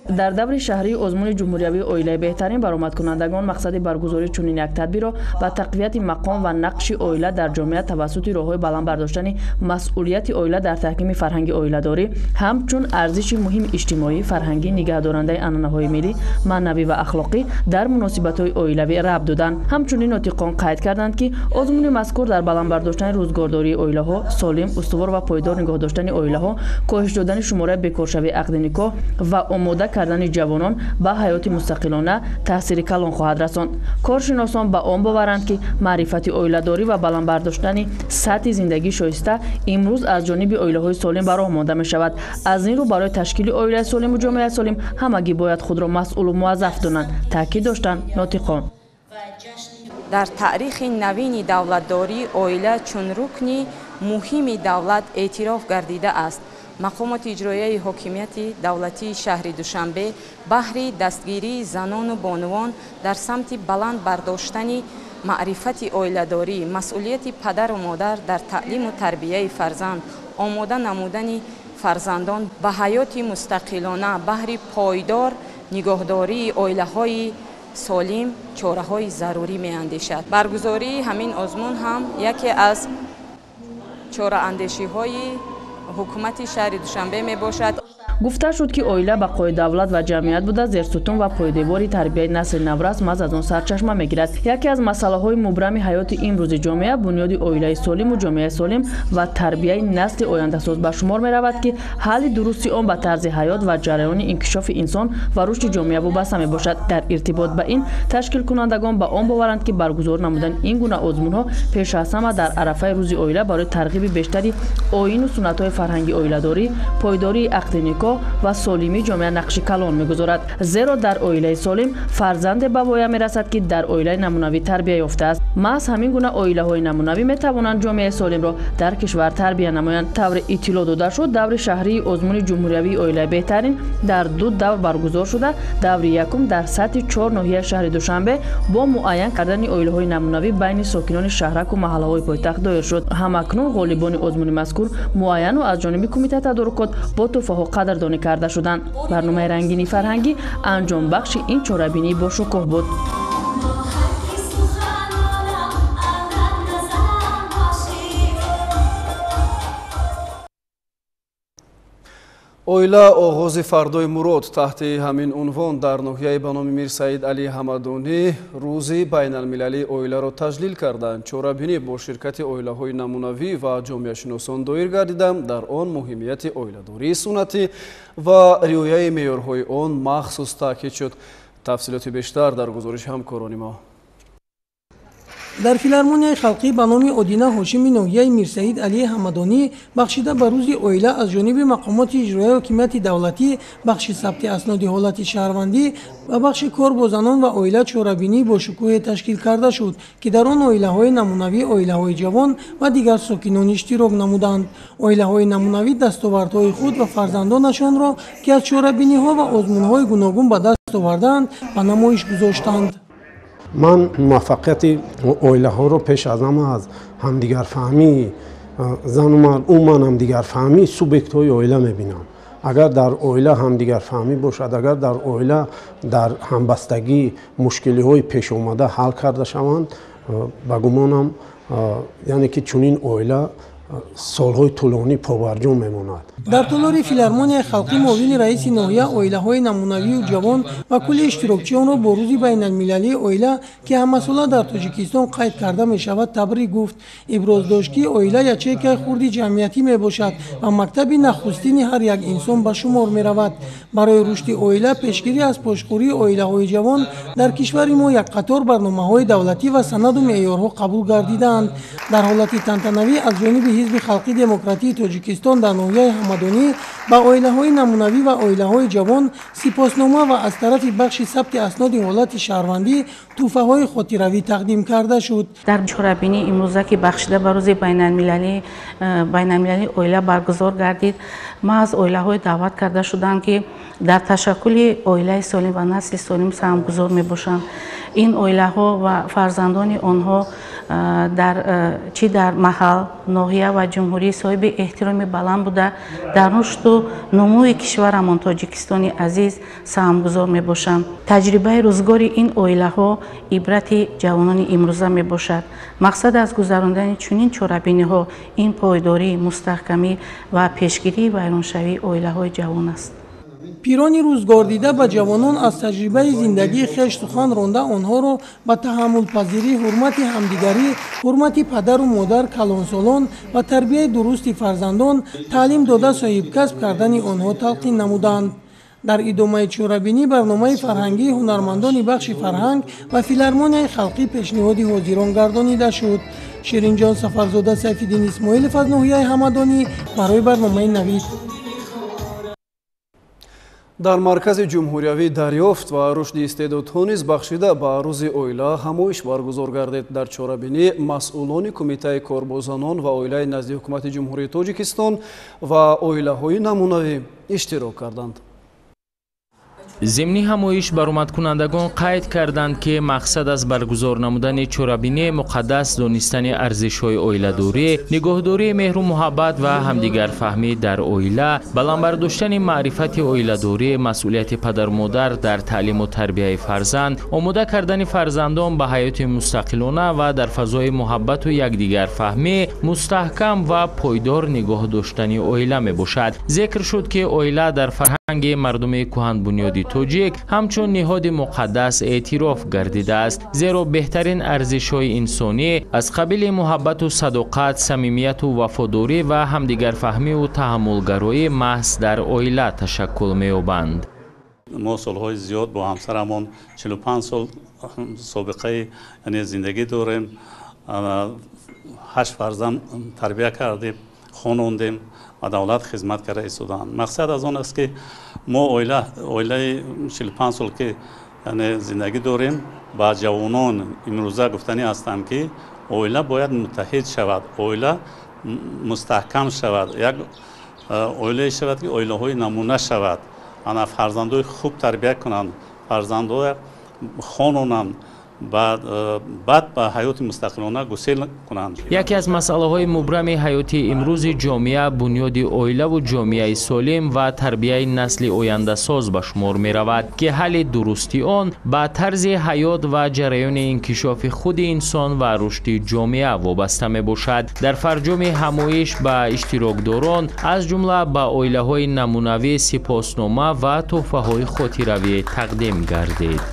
Дар даври шаҳрии озмуни ҷумҳуриявии оилаи беҳтарин баромадкунандагон мақсади баргузории чунин як тадбирро ба тақвияти мақом ва нақши оила дар ҷомеа тавассути роҳҳои баланд бардоштани масъулияти оила дар таҳкими фарҳанги оиладорӣ ҳамчун арзиши муҳими иҷтимоӣ, фарҳангӣ, нигаҳдорандаи анъанаҳои миллӣ, маънавӣ ва ахлоқӣ дар муносибатҳои оилавӣ рабт доданд. Ҳамчунин нотиқон қайд карданд, ки озмуни мазкур дар баланд бардоштани рӯзгордории оилаҳо, солим, устувор ва пойдор нигоҳ доштани оилаҳо, коҳиш додани шумораи бекоршавии ақди никоҳ ва омода кардани ҷавонон ба ҳаёти мустақилона таъсири калон хоҳад расонд. Коршиносон ба он боваранд, ки маърифати оиладорӣ ва баланд бардоштани сатҳи зиндагии шоиста имрӯз аз ҷониби оилаҳои солим ба роҳ монда мешавад. Аз ин рӯ барои ташкили оилаи солиму ҷомеаи солим ҳамагӣ бояд худро масъулу муаззаф донанд, таъкид доштанд нотиқон. Дар таърихи навини давлатдорӣ оила чун рукни муҳими давлат эътироф гардидааст. Мақомоти иҷроияи ҳокимияти давлатии шаҳри Душанбе баҳри дастгирии занону бонувон дар самти баланд бардоштани маърифати оиладорӣ, масъулияти падару модар дар таълиму тарбияи фарзанд, омода намудани фарзандон ба ҳаёти мустақилона баҳри пойдор нигоҳдории оилаҳои солим чораҳои зарурӣ меандешад. Баргузории ҳамин озмун ҳам яке аз чораандешиҳои ҳукумати шаҳри Душанбе мебошад. Гуфта шуд, ки оила бақои давлат ва ҷамъият буда, зерсутун ва пойдевори тарбияи насли наврас маҳз аз он сарчашма мегирад. Яке аз масъалаҳои мубрами ҳаёти имрӯзи ҷомеа бунёди оилаи солиму ҷомеаи солим ва тарбияи насли ояндасоз ба шумор меравад, ки ҳалли дурусти он ба тарзи ҳаёт ва ҷараёни инкишофи инсон ва рушди ҷомеа вобаста мебошад. Дар иртибот ба ин ташкилкунандагон ба он боваранд, ки баргузор намудани ин гуна озмунҳо пеш аз ҳама дар арафаи рӯзи оила барои тарғиби бештари оину суннатҳои фарҳанги оиладорӣ, пойдории ақди никоҳ ва солимии ҷомеа нақши калон мегузорад. Зеро дар оилаи солим фарзанде ба воя мерасад, ки дар оилаи намунавӣ тарбия ёфтааст. Маҳз ҳамин гуна оилаҳои намунавӣ метавонанд ҷомеаи солимро дар кишвар тарбия намоянд. Тавре иттилоъ дода шуд, даври шаҳрии озмуни ҷумҳуриявии оилаи беҳтарин дар ду давр баргузор шуда, даври якум дар сатҳи 4 ноҳияи шаҳри Душанбе бо муайян кардани оилаҳои намунавӣ байни сокинони шаҳраку маҳаллаҳои пойтахт доир шуд. Ҳамакнун ғолибони озмуни мазкур муайяну аз ҷониби кумитаи тадорукот бо тӯҳфаҳо қадрдонӣ карда шуданд. Барномаи рангини фарҳангӣ анҷомбахши ин чорабинӣ бошукӯҳ буд. Оила оғози фардои мурод таҳти ҳамин унвон дар ноҳияи ба номи Мирсаид Али Ҳамадонӣ рӯзи байналмилалии оиларо таҷлил карданд. Чорабинӣ бо ширкати оилаҳои намунавӣ ва ҷомеашиносон доир гардиданд. Дар он муҳимияти оиладории суннатӣ ва риояи меъёрҳои он махсус таъкид шуд. Тафсилоти бештар дар гузориши ҳамкорони мо. Дар филармонияи халқӣ ба номи Одина Ҳошими ноҳияи Мирсаид Алии Ҳамадонӣ бахшида ба рӯзи оила аз ҷониби мақомоти иҷроияи ҳокимияти давлатӣ, бахши сабти асноди ҳолати шаҳрвандӣ ва бахши кор бо занон ва оила чорабинӣ бо шукӯҳе ташкил карда шуд, ки дар он оилаҳои намунавӣ, оилаҳои ҷавон ва дигар сокинон иштирок намуданд. Оилаҳои намунавӣ дастовардҳои худ ва фарзандонашонро, ки аз чорабиниҳо ва озмунҳои гуногун ба даст овардаанд, ба намоиш гузоштанд. Ман муваффақияти оилаҳоро пеш аз ҳама аз ҳамдигарфаҳмии зану мард, умуман ҳамдигарфаҳмии субъектҳои оила мебинам. Агар дар оила ҳамдигарфаҳмӣ бошад, агар дар оила дар ҳамбастагӣ мушкилиҳои пешомада ҳал карда шаванд, ба гумонам, яъне ки чунин оила солҳои тӯлонӣ побарҷо мемонад. Дар толори филармонияи халқӣ муовини раиси ноҳия оилаҳои намунавию ҷавон ва кулли иштирокчиёнро бо рӯзи байналмилалии оила, ки ҳамасола дар Тоҷикистон қайд карда мешавад, табрик гуфт. Иброз дошт, ки оила ячейкаи хурди ҷамъиятӣ мебошад ва мактаби нахустини ҳар як инсон ба шумор меравад. Барои рушди оила, пешгирӣ аз пошхӯрии оилаҳои ҷавон дар кишвари мо як қатор барномаҳои давлатӣ ва санаду меъёрҳо қабул гардидаанд. Дар ҳолати тантанавӣ аз ҷониби Ҳизби халқи демократии Тоҷикистон дар ноҳияи Ҳамадонӣ ба оилаҳои намунавӣ ва оилаҳои ҷавон сипоснома ва аз тарафи бахши сабти асноди ҳолати шаҳрвандӣ тӯҳфаҳои хотиравӣ тақдим карда шуд. Дар чорабинии имрӯза, ки бахшида ба рӯзи байналмилалии оила баргузор гардид, маҳз оилаҳое даъват карда шуданд, ки дар ташаккули оилаи солим ва насли солим саҳмгузор мебошанд. Ин оилаҳо ва фарзандони онҳо чи дар маҳал, ноҳия ва ҷумҳурӣ соҳиби эҳтироми баланд буда, дар рушду нумӯи кишварамон Тоҷикистони азиз саҳмгузор мебошанд. Таҷрибаи рӯзгори ин оилаҳо ибрати ҷавонони имрӯза мебошад. Мақсад аз гузарондани чунин чорабиниҳо ин пойдорӣ, мустаҳкамӣ ва пешгирии вайроншавии оилаҳои ҷавон аст. Пирони рӯзгордида ба ҷавонон аз таҷрибаи зиндагии хеш сухан ронда, онҳоро ба таҳаммулпазирӣ, ҳурмати ҳамдигарӣ, ҳурмати падару модар, калонсолон ва тарбияи дурусти фарзандон таълим дода, соҳибкасб кардани онҳо талқин намуданд. Дар идомаи чорабинӣ барномаи фарҳангии ҳунармандони бахши фарҳанг ва филармонияи халқӣ пешниҳоди ҳозирон гардонида шуд. Ширинҷон Сафарзода, Сайфиддин Исмоилов аз ноҳияи Ҳамадонӣ барои барномаи Навид. Дар маркази ҷумҳуриявӣ дарёфт ва рушди истеъдодҳо низ бахшида ба рӯзи оила ҳамоиш баргузор гардид. Дар чорабинӣ масъулони кумитаи кор бо занон ва оилаи назди ҳукумати Ҷумҳурии Тоҷикистон ва оилаҳои намунавӣ иштирок карданд. Зимни ҳамоиш баромадкунандагон қайд карданд, ки мақсад аз баргузор намудани чорабинии муқаддас донистани арзишҳои оиладорӣ, нигоҳдории меҳру муҳаббат ва ҳамдигарфаҳмӣ дар оила, баланд бардоштани маърифати оиладорӣ, масъулияти падару-модар дар таълиму тарбияи фарзанд, омода кардани фарзандон ба ҳаёти мустақилона ва дар фазои муҳаббату якдигарфаҳмӣ мустаҳкам ва пойдор нигоҳ доштани оила мебошад. Зикр шуд, ки оила дар фарҳанги мардуми кӯҳанбунёди тоҷик ҳамчун ниҳоди муқаддас эътироф гардидааст, зеро беҳтарин арзишҳои инсонӣ аз қабили муҳаббату садоқат, самимияту вафодорӣ ва ҳамдигарфаҳмиву таҳаммулгароӣ маҳз дар оила ташаккул меёбанд. Мо солҳои зиёд бо ҳамсарамон 45 сол собиқаи зиндагӣ дорем, 8 фарзанд тарбия кардем, хонондем ва давлат хизмат карда истодаанд. Мақсад аз он аст, ки мо оилаи 45 сол ки зиндагӣ дорем, ба ҷавонон имрӯза гуфтанӣ ҳастам, ки оила бояд муттаҳид шавад, оила мустаҳкам шавад, як оилае шавад, ки оилаҳои намуна шавад, ана фарзандои хуб тарбия кунанд, фарзандоя хононанд, Баъд ба ҳаёти мустақилона гусел кунанд. Яке аз масъалаҳои мубрами ҳаёти имрӯзи ҷомеа бунёди оилаву ҷомеаи солим ва тарбияи насли ояндасоз ба шумор меравад, ки ҳалли дурусти он ба тарзи ҳаёт ва ҷараёни инкишофи худи инсон ва рушди ҷомеа вобаста мебошад. Дар фарҷоми ҳамоиш ба иштирокдорон, аз ҷумла ба оилаҳои намунавӣ, сипоснома ва тӯҳфаҳои хотиравӣ тақдим гардид.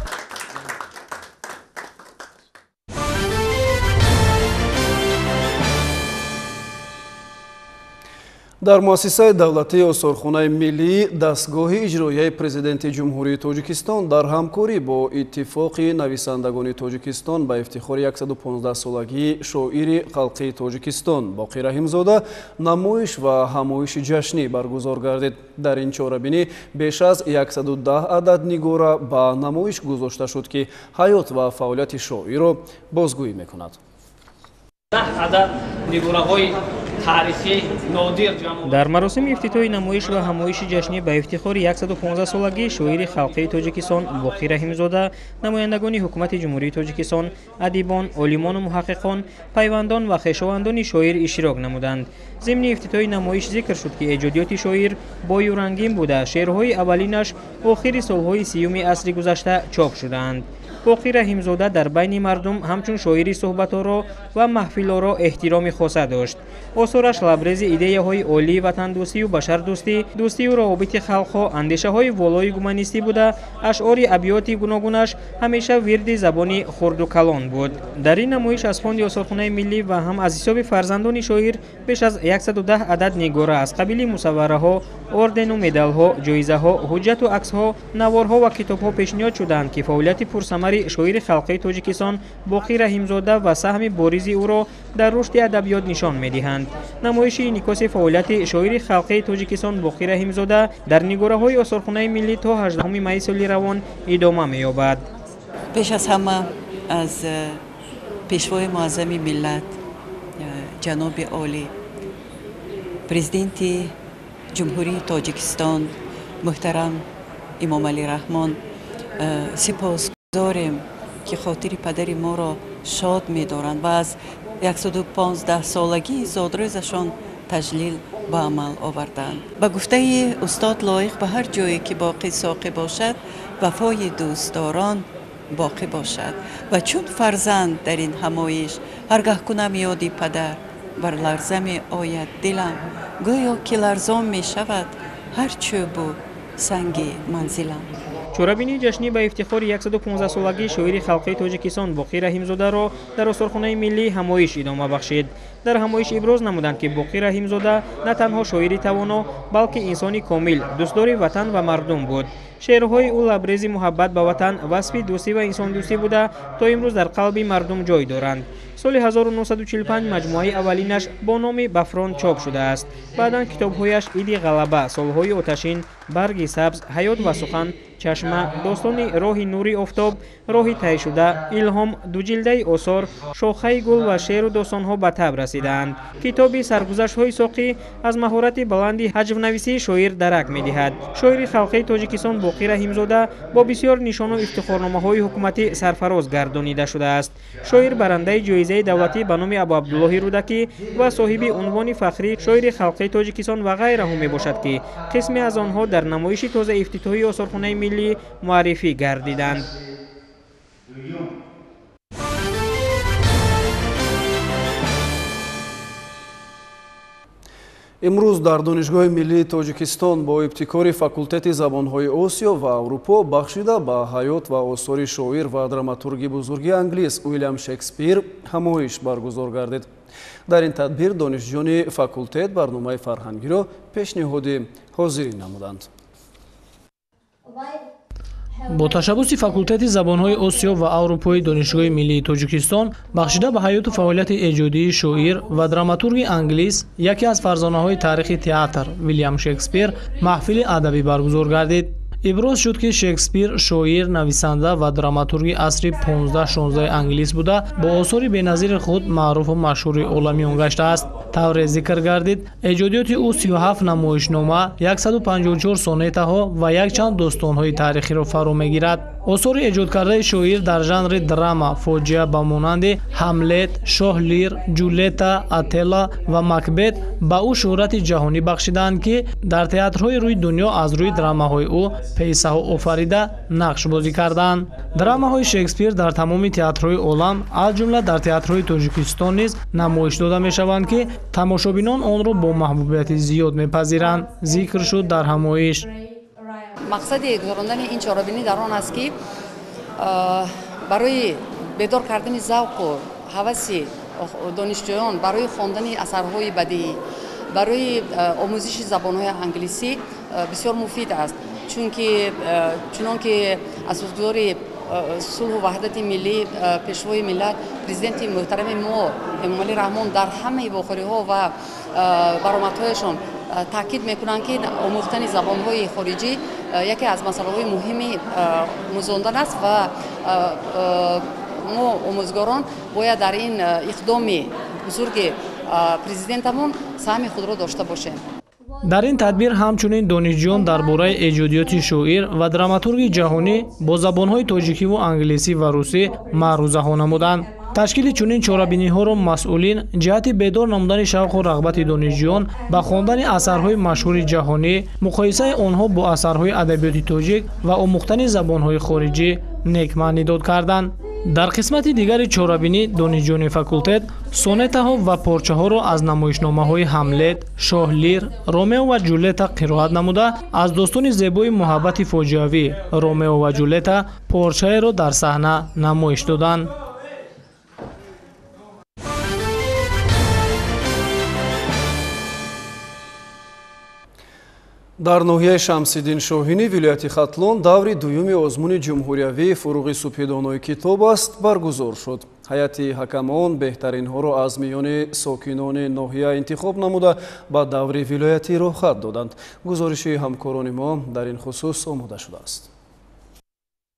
Дар муассисаи давлатии осорхонаи миллӣ дастгоҳи иҷроияи президенти Ҷумҳурии Тоҷикистон дар ҳамкорӣ бо Иттифоқи нависандагони Тоҷикистон ба ифтихори 115-солагии шоири халқии Тоҷикистон Боқӣ Раҳимзода намоиш ва ҳамоиши ҷашнӣ баргузор гардид. Дар ин чорабинӣ беш аз 110 адад нигора ба намоиш гузошта шуд, ки ҳаёт ва фаъолияти шоирро бозгӯӣ мекунад. 10 адад нигораҳои Дар маросими ифтитоҳи намоиш ва ҳамоиши ҷашнӣ ба ифтихори 115-солагии шоири халқии Тоҷикистон Боқӣ Раҳимзода намояндагони ҳукумати Ҷумҳурии Тоҷикистон, адибон, олимону муҳаққиқон, пайвандон ва хешовандони шоир иштирок намуданд. Зимни ифтитоҳи намоиш зикр шуд, ки эҷодиёти шоир бою рангин буда, шеърҳои аввалинаш охири солҳои 30-уми асри гузашта чоп шудаанд. Боқӣ Раҳимзода дар байни мардум ҳамчун шоири суҳбаторо ва маҳфилоро эҳтироми хоса дошт. Осораш лабрези идеяҳои олии ватандӯстию башардӯстӣ, дӯстию равобити халқҳо, андешаҳои волои гуманистӣ буда, ашъори абёти гуногунаш ҳамеша вирди забони хурду калон буд. Дар ин намоиш аз фонди осорхонаи миллӣ ва ҳам аз ҳисоби фарзандони шоир беш аз 110 адад нигора аз қабили мусаввараҳо, ордену медалҳо, ҷоизаҳо, ҳуҷҷату аксҳо, наворҳо ва китобҳо пешниҳод шуданд, ки фаъолияти пурсамари шоири халқии Тоҷикистон Боқӣ Раҳимзода ва саҳми боризи ӯро дар рушди адабиёт нишон медиҳанд. Намоиши инъикоси фаъолияти шоири халқии Тоҷикистон Боқӣ Раҳимзода дар нигораҳои осорхонаи миллӣ то 18 майи соли равон идома меёбад. Пеш аз ҳама аз пешвои муаззами миллат ҷаноби олӣ, президенти Ҷумҳурии Тоҷикистон муҳтарам Эмомалӣ Раҳмон сипосгузорем, ки хотири падари моро шод медоранд ва аз 115-солагии зодрӯзашон таҷлил ба амал оварданд. Ба гуфтаи устод Лоиқ, ба ҳар ҷое ки боқӣ соқӣ бошад, вафои дӯстдорон боқӣ бошад. Ва чун фарзанд дар ин ҳамоиш ҳаргаҳ кунам ёди падар, бар ларза меояд дилам, гӯё ки ларзон мешавад ҳар чӯбу санги манзилам. Чорабинии ҷашнӣ ба ифтихори 115-солагии шоири халқии Тоҷикистон Боқӣ Раҳимзодаро дар осорхонаи миллӣ ҳамоиш идома бахшид. Дар ҳамоиш иброз намуданд, ки Боқӣ Раҳимзода на танҳо шоири тавоно, балки инсони комил, дӯстдори ватан ва мардум буд. Шеърҳои ӯ лабрези муҳаббат ба ватан, васфи дӯстӣ ва инсондӯстӣ буда, то имрӯз дар қалби мардум ҷой доранд. Соли 1945 маҷмӯаи аввалинаш бо номи «Ба фронт» чоп шудааст. Баъдан китобҳояш «Иди ғалаба», «Солҳои оташин», «Барги сабз», «Ҳаёт ва сухан», «Чашма», «Достони роҳи нури офтоб», «Роҳи тайшуда», «Илҳом», дуҷилдаи осор, «Шохаи гул» ва шеъру достонҳо ба таб расидаанд. Китоби «Саргузаштҳои соқӣ» аз маҳорати баланди ҳаҷвнависии шоир дарак медиҳад. Шоири халқии Тоҷикистон Боқӣ Раҳимзода бо бисёр нишону ифтихорномаҳои ҳукуматӣ сарфароз гардонида шудааст. Шоир барандаи ҷоизаи давлатӣ ба номи Абуабдуллоҳи Рӯдакӣ ва соҳиби унвони фахрӣ шоири халқии Тоҷикистон ва ғайраҳо мебошад, ки қисме аз онҳо дар намоиши тозаифтитоҳии осорхонаи миллӣ муаррифӣ гардиданд. Имрӯз дар Донишгоҳи миллии Тоҷикистон бо ибтикори факултети забонҳои Осиё ва Аврупо бахшида ба ҳаёт ва осори шоир ва драматурги бузурги англис Уилям Шекспир ҳамоиш баргузор гардид. Дар ин тадбир донишҷӯёни факултет барномаи фарҳангиро пешниҳоди ҳозирин намуданд. Бо ташаббуси факултети забонҳои Осиё ва Аврупои Донишгоҳи миллии Тоҷикистон бахшида ба ҳаёту фаъолияти эҷодии шоир ва драматурги англис, яке аз фарзонаҳои таърихи театр Вилям Шекспир маҳфили адабӣ баргузор гардид. Иброз шуд, ки Шекспир шоир, нависанда ва драматурги асри 15-16 англис буда, бо осори беназири худ маъруфу машҳури оламиён гаштааст. Тавре зикр гардид, эҷодиёти ӯ 37 намоишнома, 154 сонетаҳо ва якчанд достонҳои таърихиро фаро мегирад. Осори эҷодкардаи шоир дар жанри драма, фоҷиа ба монанди Ҳамлет, Шоҳ Лир, Ҷулетта, Отелло ва Макбет ба ӯ шӯҳрати ҷаҳонӣ бахшидаанд, ки дар театрҳои рӯи дунё аз рӯи драмаҳои ӯ пьесаҳо офарида нақш бозӣ карданд. Драмаҳои Шекспир дар тамоми театрҳои олам, аз ҷумла дар театрҳои Тоҷикистон низ намоиш дода мешаванд, ки тамошобинон онро бо маҳбубияти зиёд мепазиранд. Зикр шуд дар ҳамоиш. Мақсади гузарондани ин чорабинӣ дар он аст, ки барои бедор кардани завқу ҳаваси донишҷӯён барои хондани асарҳои бадиӣ, барои омӯзиши забонҳои англисӣ бисёр муфид аст, чунки чунон ки асосгузори сулҳу ваҳдати миллӣ, пешвои миллат, президенти муҳтарами мо Эмомалӣ Раҳмон дар ҳамаи вохӯриҳо ва баромадҳояшон таъкид мекунанд, ки омӯхтани забонҳои хориҷӣ яке аз масъалаҳои муҳими омӯзондан аст ва мо омӯзгорон бояд дар ин иқдоми бузурги президентамон саҳми худро дошта бошем. Дар ин тадбир ҳамчунин донишҷӯён дар бораи эҷодиёти шоир ва драматурги ҷаҳонӣ бо забонҳои тоҷикиву англисӣ ва русӣ маърузаҳо намуданд. Ташкили чунин чорабиниҳоро масъулин ҷиҳати бедор намудани шавқу рағбати донишҷӯён ба хондани асарҳои машҳури ҷаҳонӣ, муқоисаи онҳо бо асарҳои адабиёти тоҷик ва омӯхтани забонҳои хориҷӣ некмаънидод карданд. Дар қисмати дигари чорабинӣ донишҷӯёни факултет сонетаҳо ва порчаҳоро аз намоишномаҳои Ҳамлет, Шоҳ Лир, Ромео ва Ҷулетта қироат намуда, аз достони зебои муҳаббати фоҷиавӣ Ромео ва Ҷулетта порчаеро дар саҳна намоиш доданд. Дар ноҳияи Шамсиддин Шоҳинӣ вилояти Хатлон даври дуюми озмуни ҷумҳуриявии фуруғи субҳидонои китоб аст баргузор шуд. Ҳайати ҳакамон беҳтаринҳоро аз миёни сокинони ноҳия интихоб намуда ба даври вилоятӣ роҳхат доданд. Гузориши ҳамкорони мо дар ин хусус омода шудааст.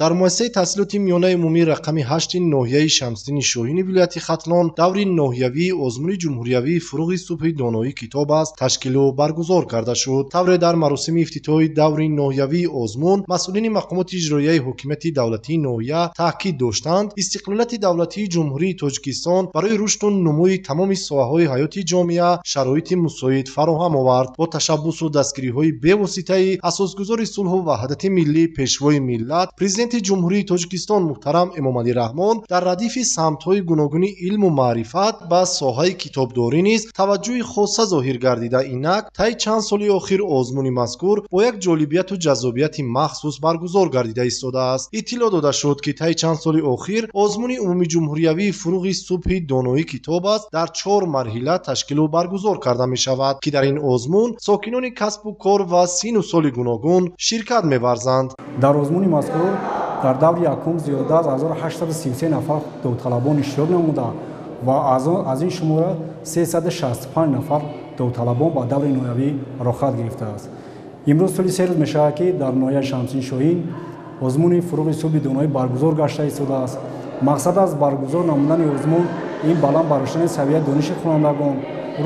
Дар муассисаи таҳсилоти миёнаи умумии рақами 8 ноҳияи Шамсиддини Шоҳини вилояти Хатлон даври ноҳиявии озмуни ҷумҳуриявии фуруғи субҳи доноии китоб аст ташкилу баргузор карда шуд. Тавре дар маросими ифтитоҳи даври ноҳиявии озмун масъулини мақомоти иҷроияи ҳокимияти давлатии ноҳия таъкид доштанд, истиқлолияти давлатии Ҷумҳурии Тоҷикистон барои рушду нумӯи тамоми соҳаҳои ҳаёти ҷомеа шароити мусоид фароҳам овард. Бо ташаббусу дастгириҳои бевоситаи асосгузори сулҳу ваҳдати миллӣ, пешвои миллат, президенти Ҷумҳурии Тоҷикистон муҳтарам Эмомалӣ Раҳмон дар радифи самтҳои гуногуни илму маърифат ба соҳаи китобдорӣ низ таваҷҷӯҳи хоса зоҳир гардида, инак таи чанд соли охир озмуни мазкур бо як ҷолибияту ҷаззобияти махсус баргузор гардида истодааст. Иттилоъ дода шуд, ки таи чанд соли охир озмуни умумиҷумҳуриявии фуруғи субҳи доноии китоб аст дар 4 марҳила ташкилу баргузор карда мешавад, ки дар ин озмун сокинони касбу кор ва сину соли гуногун ширкат меварзанд. Дар озмуни мазкур дар даври якум зиёда аз 1833 нафар довталабон иштирок намуда ва аз ин шумора 365 нафар довталабон ба даври ноҳиявӣ роҳхат гирифтааст. Имрӯз тӯли 3 рӯз мешавад, ки дар ноҳияи Шамсиддин Шоҳин озмуни фуруғи субҳи доноӣ баргузор гашта истодааст. Мақсад аз баргузор намудани озмун ин баланд бардоштани савияи дониши хонандагон,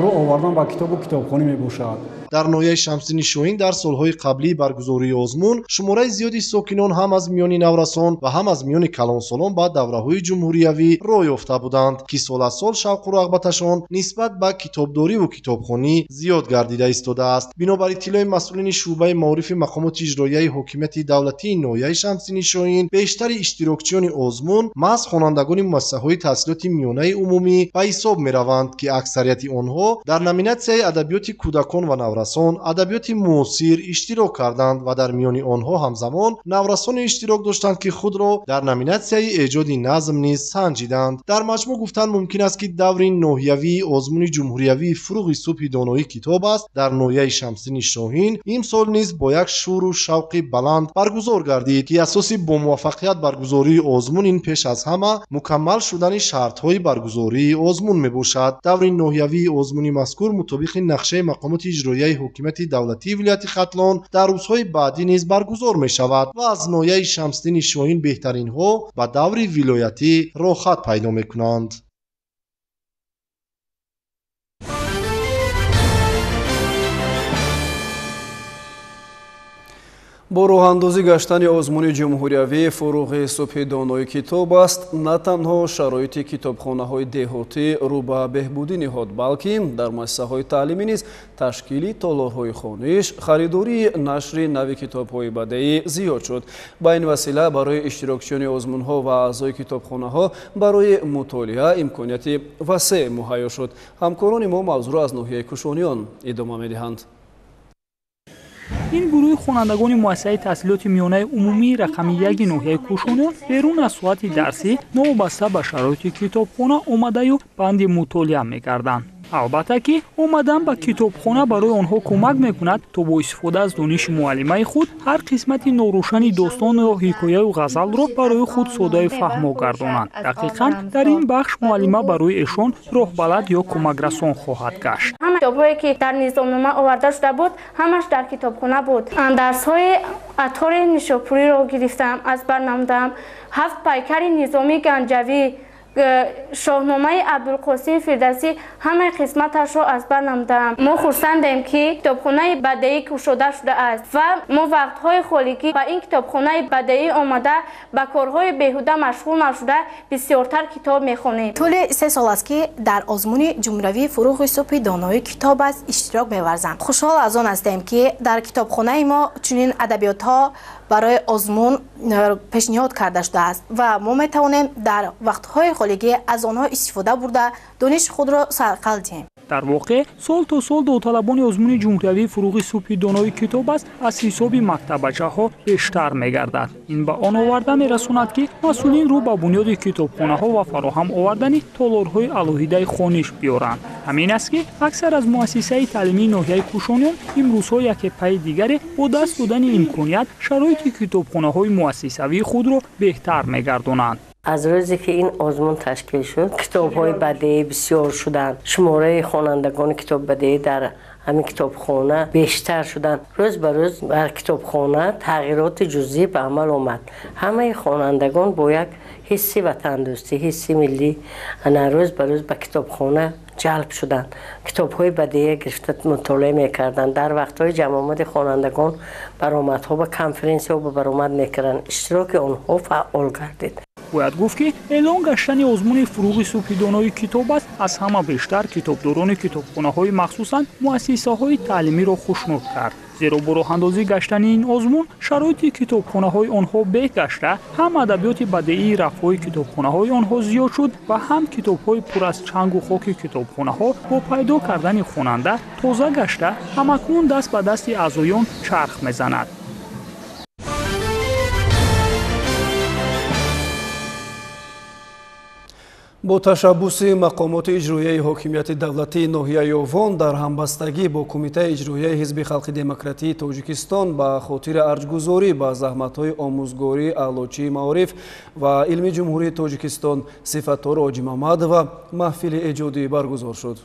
рӯ овардан ба китобу китобхонӣ мебошад. Дар ноҳияи Шамсиддини Шоҳин дар солҳои қаблии баргузории озмун шумораи зиёди сокинон ҳам аз миёни наврасон ва ҳам аз миёни калонсолон ба давраҳои ҷумҳуриявӣ роҳ ёфта буданд, ки сол аз сол шавқу рағбаташон нисбат ба китобдориву китобхонӣ зиёд гардида истодааст. Бинобар иттилои масъулини шӯъбаи маорифи мақомоти иҷроияи ҳокимияти давлатии ноҳияи Шамсиддини Шоҳин бештари иштирокчиёни озмун маҳз хонандагони муассисаҳои таҳсилоти миёнаи умумӣ ба ҳисоб мераванд, ки аксарияти онҳо дар номинатсияи адабиёти кӯдакон ва наврасон, адабиёти муосир иштирок карданд ва дар миёни онҳо ҳамзамон наврасоне иштирок доштанд, ки худро дар номинатсияи эҷоди назм низ санҷиданд. Дар маҷмӯъ гуфтан мумкин аст, ки даври ноҳиявии озмуни ҷумҳуриявии фуруғи субҳи доноии китоб аст дар ноҳияи Шамсиддини Шоҳин имсол низ бо як шӯру шавқи баланд баргузор гардид, ки асоси бомуваффақият баргузории озмун ин пеш аз ҳама мукаммал шудани шартҳои баргузории озмун мебошад. Даври ноҳиявии озмуни мазкур мутобиқи нақшаи мақомоти иҷроияи ҳокимияти давлатии вилояти Хатлон дар рӯзҳои баъдӣ низ баргузор мешавад ва аз ноҳияи Шамсиддини Шоҳин беҳтаринҳо ба даври вилоятӣ роҳхат пайдо мекунанд. Бо роҳандозӣ гаштани озмуни ҷумҳуриявӣ фуруғи субҳи донои китоб аст, на танҳо шароити китобхонаҳои деҳотӣ рӯ ба беҳбудӣ ниҳод, балки дар муассисаҳои таълимӣ низ ташкили толорҳои хониш, харидории нашри нави китобҳои бадеӣ зиёд шуд. Ба ин васила барои иштирокчиёни озмунҳо ва аъзои китобхонаҳо барои мутолиа имконияти васеъ муҳайё шуд. Ҳамкорони мо мавзӯъро аз ноҳияи Кушониён идома медиҳанд. Ин гурӯҳи хонандагони муассисаи таҳсилоти миёнаи умумии рақами 1 ноҳияи Кушониён берун аз соати дарсӣ новобаста ба шароити китобхона омадаю банди мутолиа мекарданд. Албатта ки омадан ба китобхона барои онҳо кӯмак мекунад, то бо истифода аз дониши муаллимаи худ ҳар қисмати норӯшани достон ё ҳикояю ғазалро барои худ содаю фаҳмо гардонанд. Дақиқан дар ин бахш муаллима барои эшон роҳбалад ё кӯмакрасон хоҳад гашт. Ҳама китобҳое ки дар низомнома оварда шуда буд, ҳамаш дар китобхона буд. Дарсҳои Атори Нишопуриро гирифтам, аз бар намудам. 7 пайкари Низомии Ганҷавӣ, Шоҳномаи Абдулқосим Фирдавсӣ, ҳамаи қисматашро аз бар намудам. Мо хурсандем, ки китобхонаи бадеӣ кушода шудааст ва мо вақтҳои холигӣ ба ин китобхонаи бадеӣ омада ба корҳои беҳуда машғул нашуда бисёртар китоб мехонем. Тӯли 3 сол аст, ки дар озмуни ҷумҳуриявии фуруғи субҳи донои китоб аст иштирок меварзам. Хушҳол аз он ҳастем, ки дар китобхонаи мо чунин адабиётҳо барои озмун пешниҳод карда шудааст ва мо метавонем дар вақтҳои холигӣ аз онҳо истифода бурда дониши худро сарқал диҳем. Дар воқеъ сол то сол довталабони озмуни ҷумҳуриявии фуруғи субҳи донои китоб аст аз ҳисоби мактаббачаҳо бештар мегардад. Ин ба он оварда мерасонад, ки масъулин рӯ ба бунёди китобхонаҳо ва фароҳам овардани толорҳои алоҳидаи хониш биёранд. Ҳамин аст, ки аксар аз муассисаи таълимии ноҳияи Кушониён имрӯзҳо яке пайи дигаре бо даст додани имконият шароити китобхонаҳои муассисавии худро беҳтар мегардонанд. Аз рӯзе ки ин озмун ташкил шуд, китобҳои бадеӣ бисёр шуданд. Шумораи хонандагони китоби бадеӣ дар ҳамин китобхона бештар шуданд. Рӯз ба рӯз дар китобхона тағйироти ҷузъӣ ба амал омад. Ҳамаи хонандагон бо як ҳисси ватандӯстӣ, ҳисси миллӣ рӯз ба рӯз ба китобхона ҷалб шуданд. Китобҳои бадеӣ гирифта мутолиа мекарданд. Дар вақтҳои ҷамъомади хонандагон баромадҳо ба конференсияҳо ба баромад мекарданд. Иштироки онҳо фаъол гардид. Бояд гуфт, ки эълон гаштани озмуни фуруғи субҳи донои китоб аст аз ҳама бештар китобдорони китобхонаҳои махсусан муассисаҳои таълимиро хушнуд кард. Зеро бо роҳандозӣ гаштани ин озмун шароити китобхонаҳои онҳо беҳ гашта, ҳам адабиёти бадеии рафҳои китобхонаҳои онҳо зиёд шуд ва ҳам китобҳои пур аз чангу хоки китобхонаҳо бо пайдо кардани хонанда тоза гашта, ҳамакнун даст ба дасти аъзоён чарх мезанад. Бо ташаббуси мақомоти иҷроияи ҳокимияти давлатии ноҳияи Ёвон дар ҳамбастагӣ бо Кумитаи иҷроияи Ҳизби халқи демократии Тоҷикистон ба хотири арҷгузорӣ ба заҳматҳои омӯзгории аълочии маориф ва илми Ҷумҳурии Тоҷикистон Сифаторо Оҷимамадова маҳфили эҷодӣ баргузор шуд.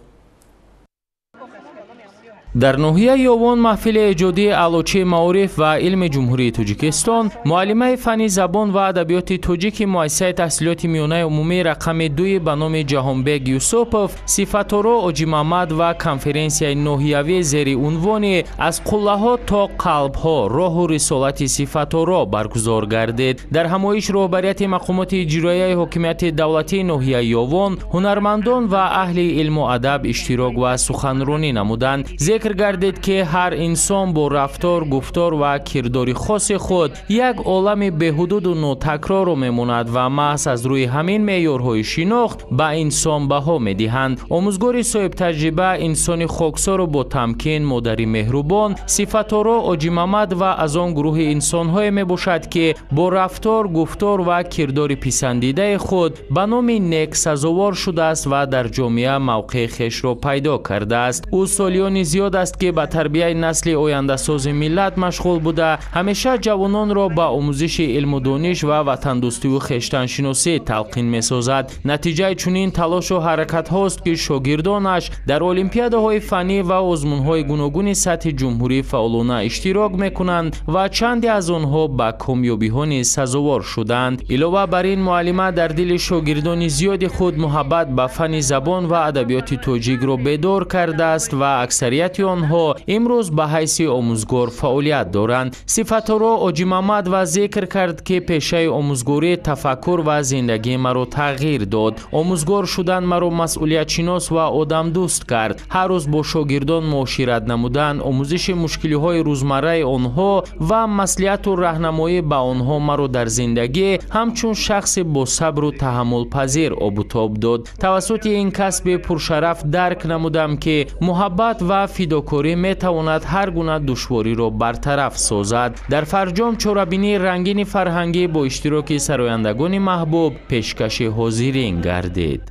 Дар ноҳияи Ёвон маҳфили эҷодии аълочии маориф ва илми Ҷумҳурии Тоҷикистон, муаллимаи фанни забон ва адабиёти тоҷики муассисаи таҳсилоти миёнаи умумии рақами 2 ба номи Ҷаҳонбег Юсупов, Сифаторо Оҷимамад ва конференсияи ноҳиявӣ зери унвони «Аз қуллаҳо то қалбҳо. Роҳу рисолати Сифаторо» баргузор гардид. Дар ҳамоиш роҳбарияти мақомоти иҷроияи ҳокимияти давлатии ноҳияи Ёвон, ҳунармандон ва аҳли илму адаб иштирок ва суханронӣ намуданд. Зикр гардид, ки ҳар инсон бо рафтор, гуфтор ва кирдори хоси худ як олами беҳудуду нотакрорро мемонад ва маҳз аз рӯи ҳамин меъёрҳои шинохт ба инсон баҳо медиҳанд. Омӯзгори соҳибтаҷриба, инсони хоксору бо тамкин, модари меҳрубон Сифаторо Оҷимамад ва аз он гурӯҳи инсонҳое мебошад, ки бо рафтор, гуфтор ва кирдори писандидаи худ ба номи нек сазовор шудааст ва дар ҷомеа мавқеи хешро пайдо кардааст. Ӯ солиёни зиёд аст, ки ба тарбияи насли ояндасози миллат машғул буда, ҳамеша ҷавононро ба омӯзиши илму дониш ва ватандӯстию хештаншиносӣ талқин месозад. Натиҷаи чунин талошу ҳаракатҳост, ки шогирдонаш дар олимпиадаҳои фаннӣ ва озмунҳои гуногуни сатҳи ҷумҳурӣ фаъолона иштирок мекунанд ва чанде аз онҳо ба комёбиҳо низ сазовор шуданд. Илова бар ин, муаллима дар дили шогирдони зиёди худ муҳаббат ба фанни забон ва адабиёти тоҷикро бедор кардааст ва аксарияти онҳо имрӯз ба ҳайси омӯзгор фаъолият доранд. Сифаторо Оҷимамад ва зикр кард, ки пешаи омӯзгорӣ тафаккур ва зиндагии маро тағйир дод. Омӯзгор шудан маро масъулиятшинос ва одамдӯст кард. Ҳар рӯз бо шогирдон муошират намудан, омӯзиши мушкилиҳои рӯзмарраи онҳо ва маслиҳату раҳнамоӣ ба онҳо маро дар зиндагӣ ҳамчун шахси босабру таҳаммулпазир обутоб дод. Тавассути ин касби пуршараф дарк намудам, ки муҳаббат ва фидокорӣ метавонад ҳар гуна душвориро бартараф созад. Дар фарҷом чорабинии рангини фарҳангӣ бо иштироки сарояндагони маҳбуб пешкаши ҳозирин гардид.